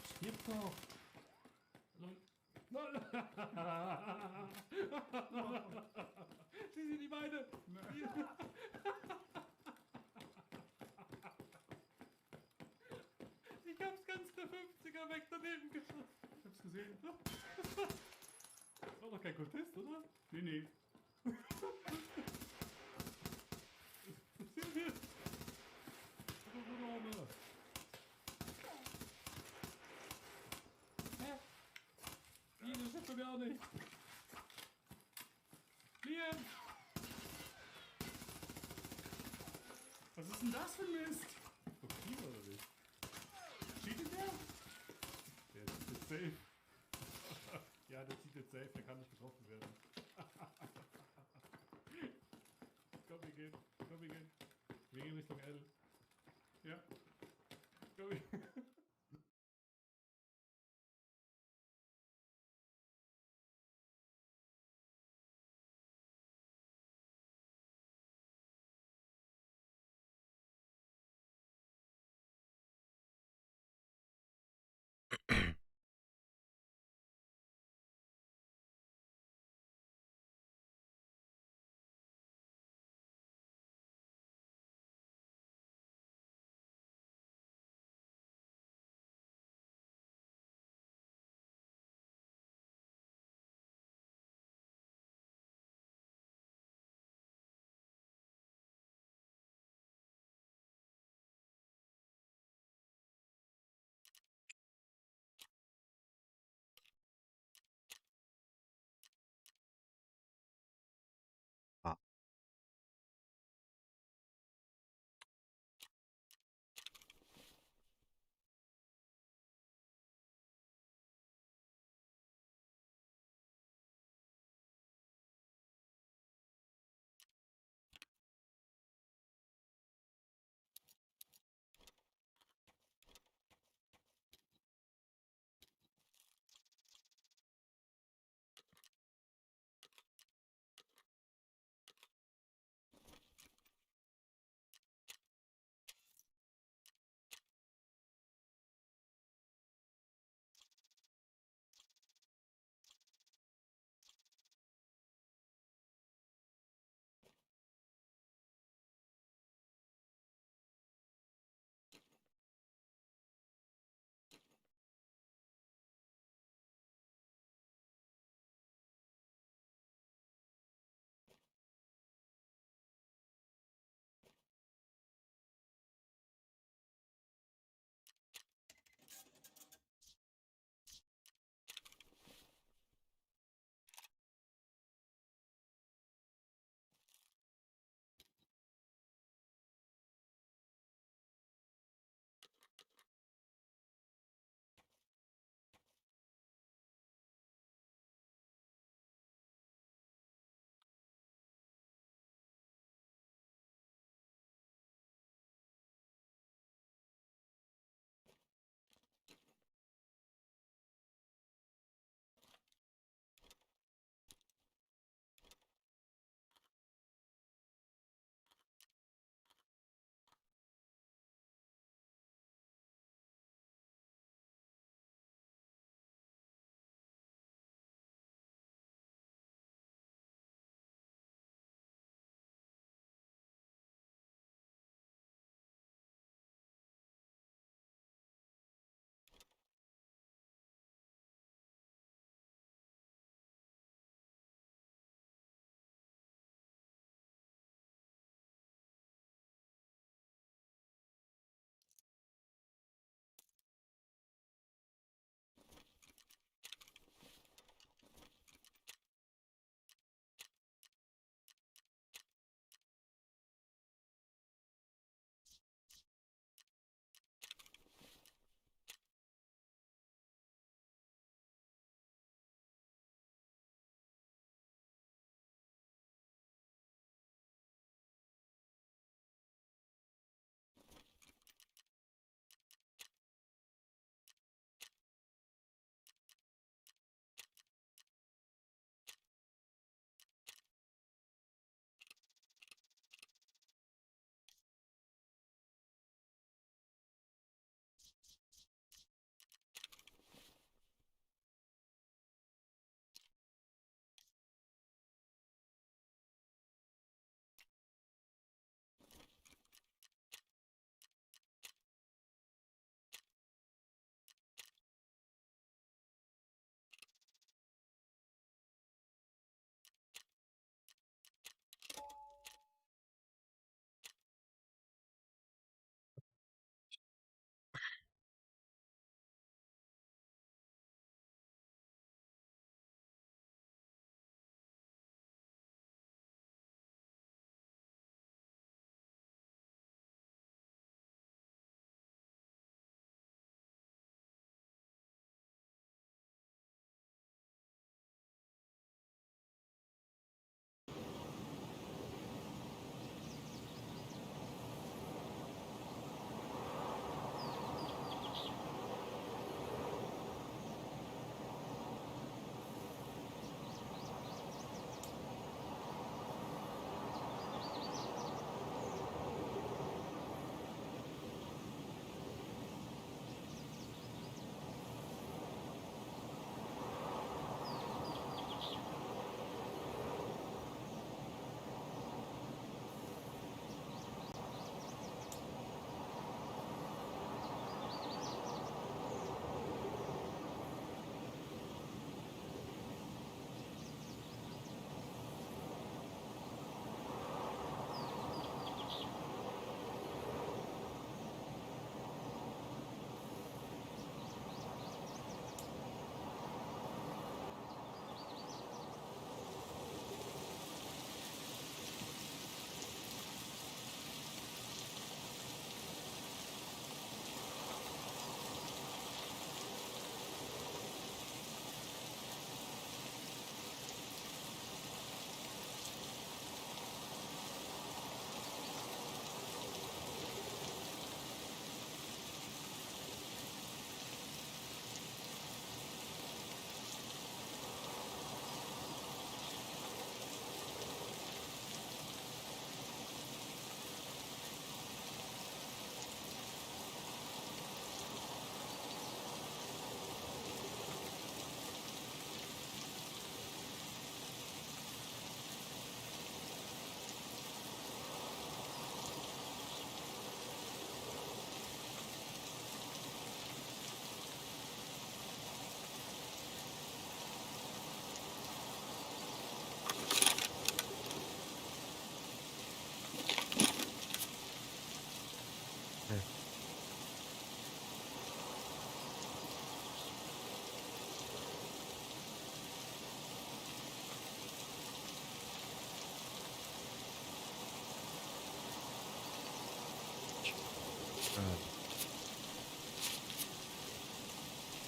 Stirb doch! Lol. Sie sind die Beine. Ich hab's ganz der 50er weg daneben geschossen. Ich hab's gesehen. Das war doch kein Kultist, oder? Nee, nee. Was sind wir? Hä? Wie, das stimmt bei mir auch nicht. Liam! Was ist denn das für ein Mist? Okay, oder nicht? Cheatet der? Der zieht jetzt safe. Ja, der zieht jetzt safe, der kann nicht getroffen werden. Komm, wir gehen. Komm, wir gehen. Wir gehen Richtung L. Ja. Komm, wir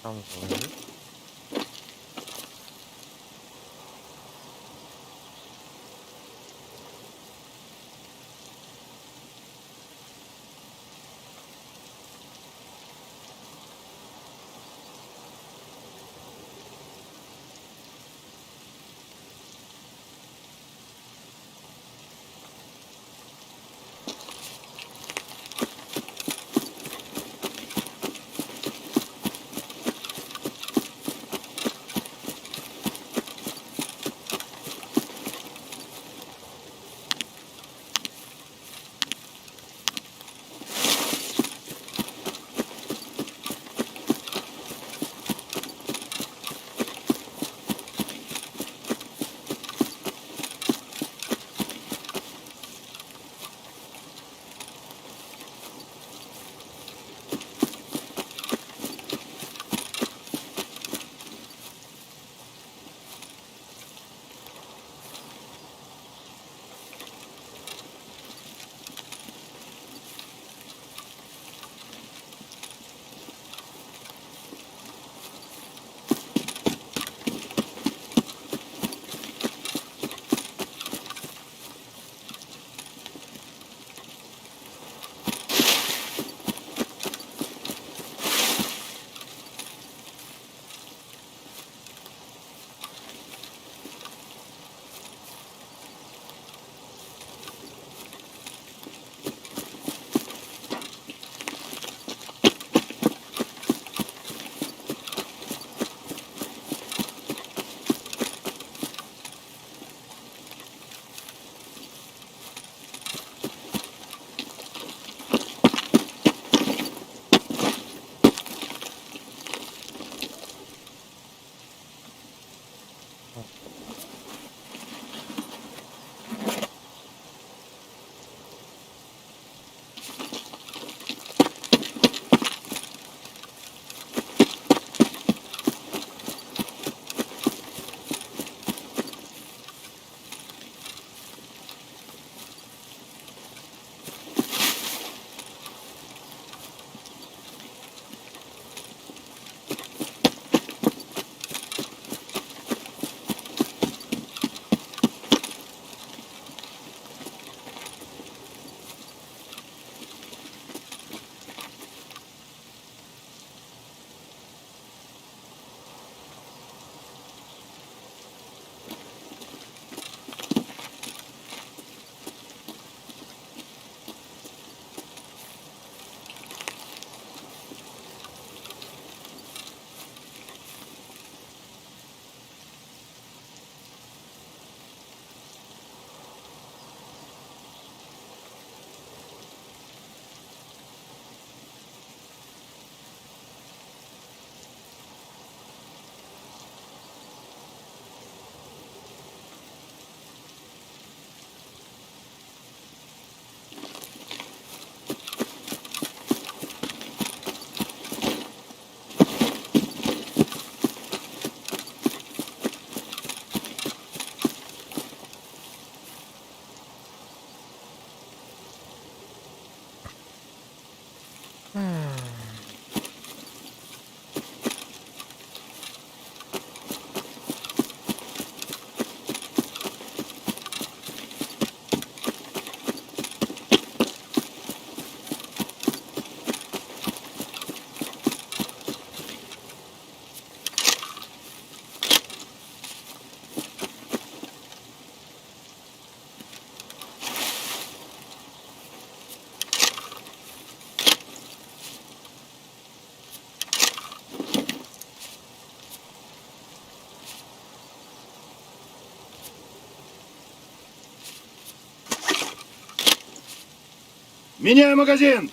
Там звонит. Меняю магазин!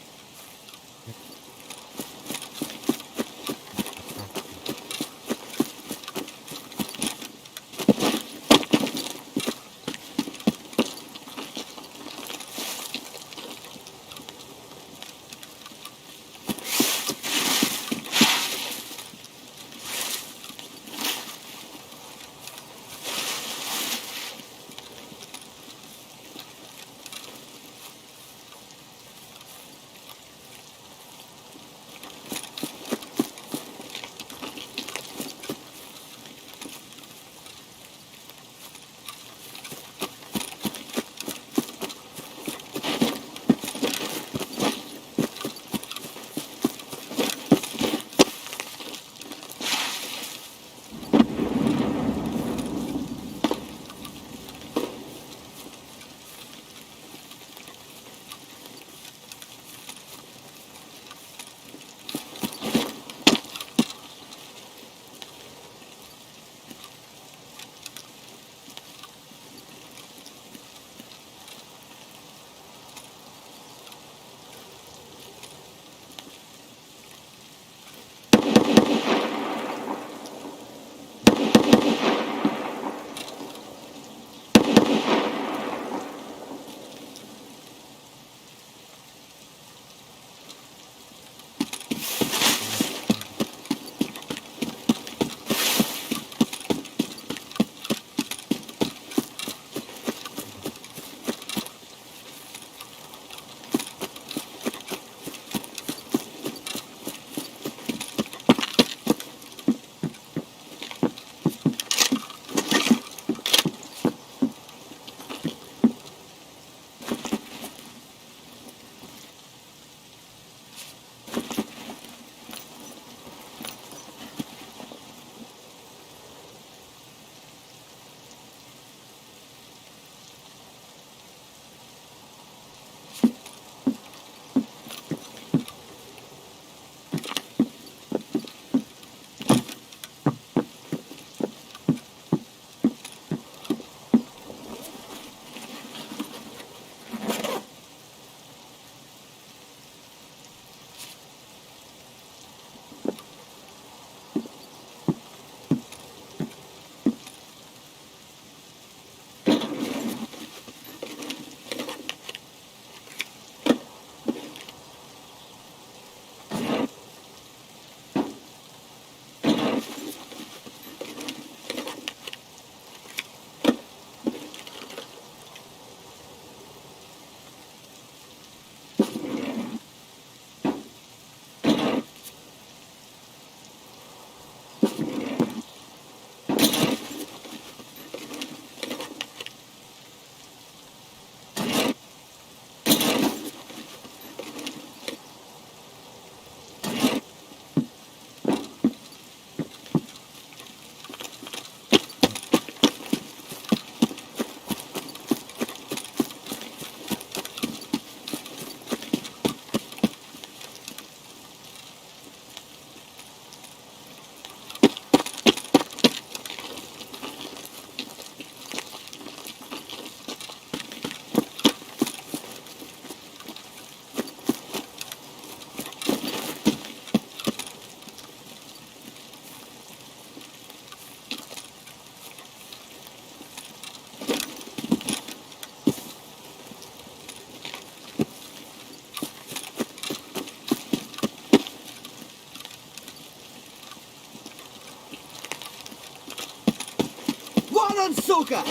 Таракан, сука!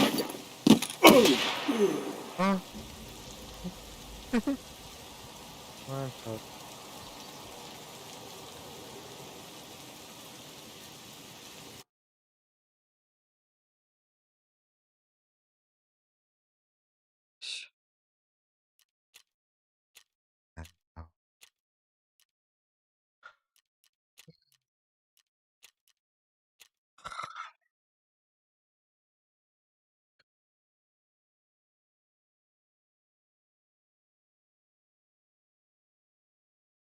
А? One shot.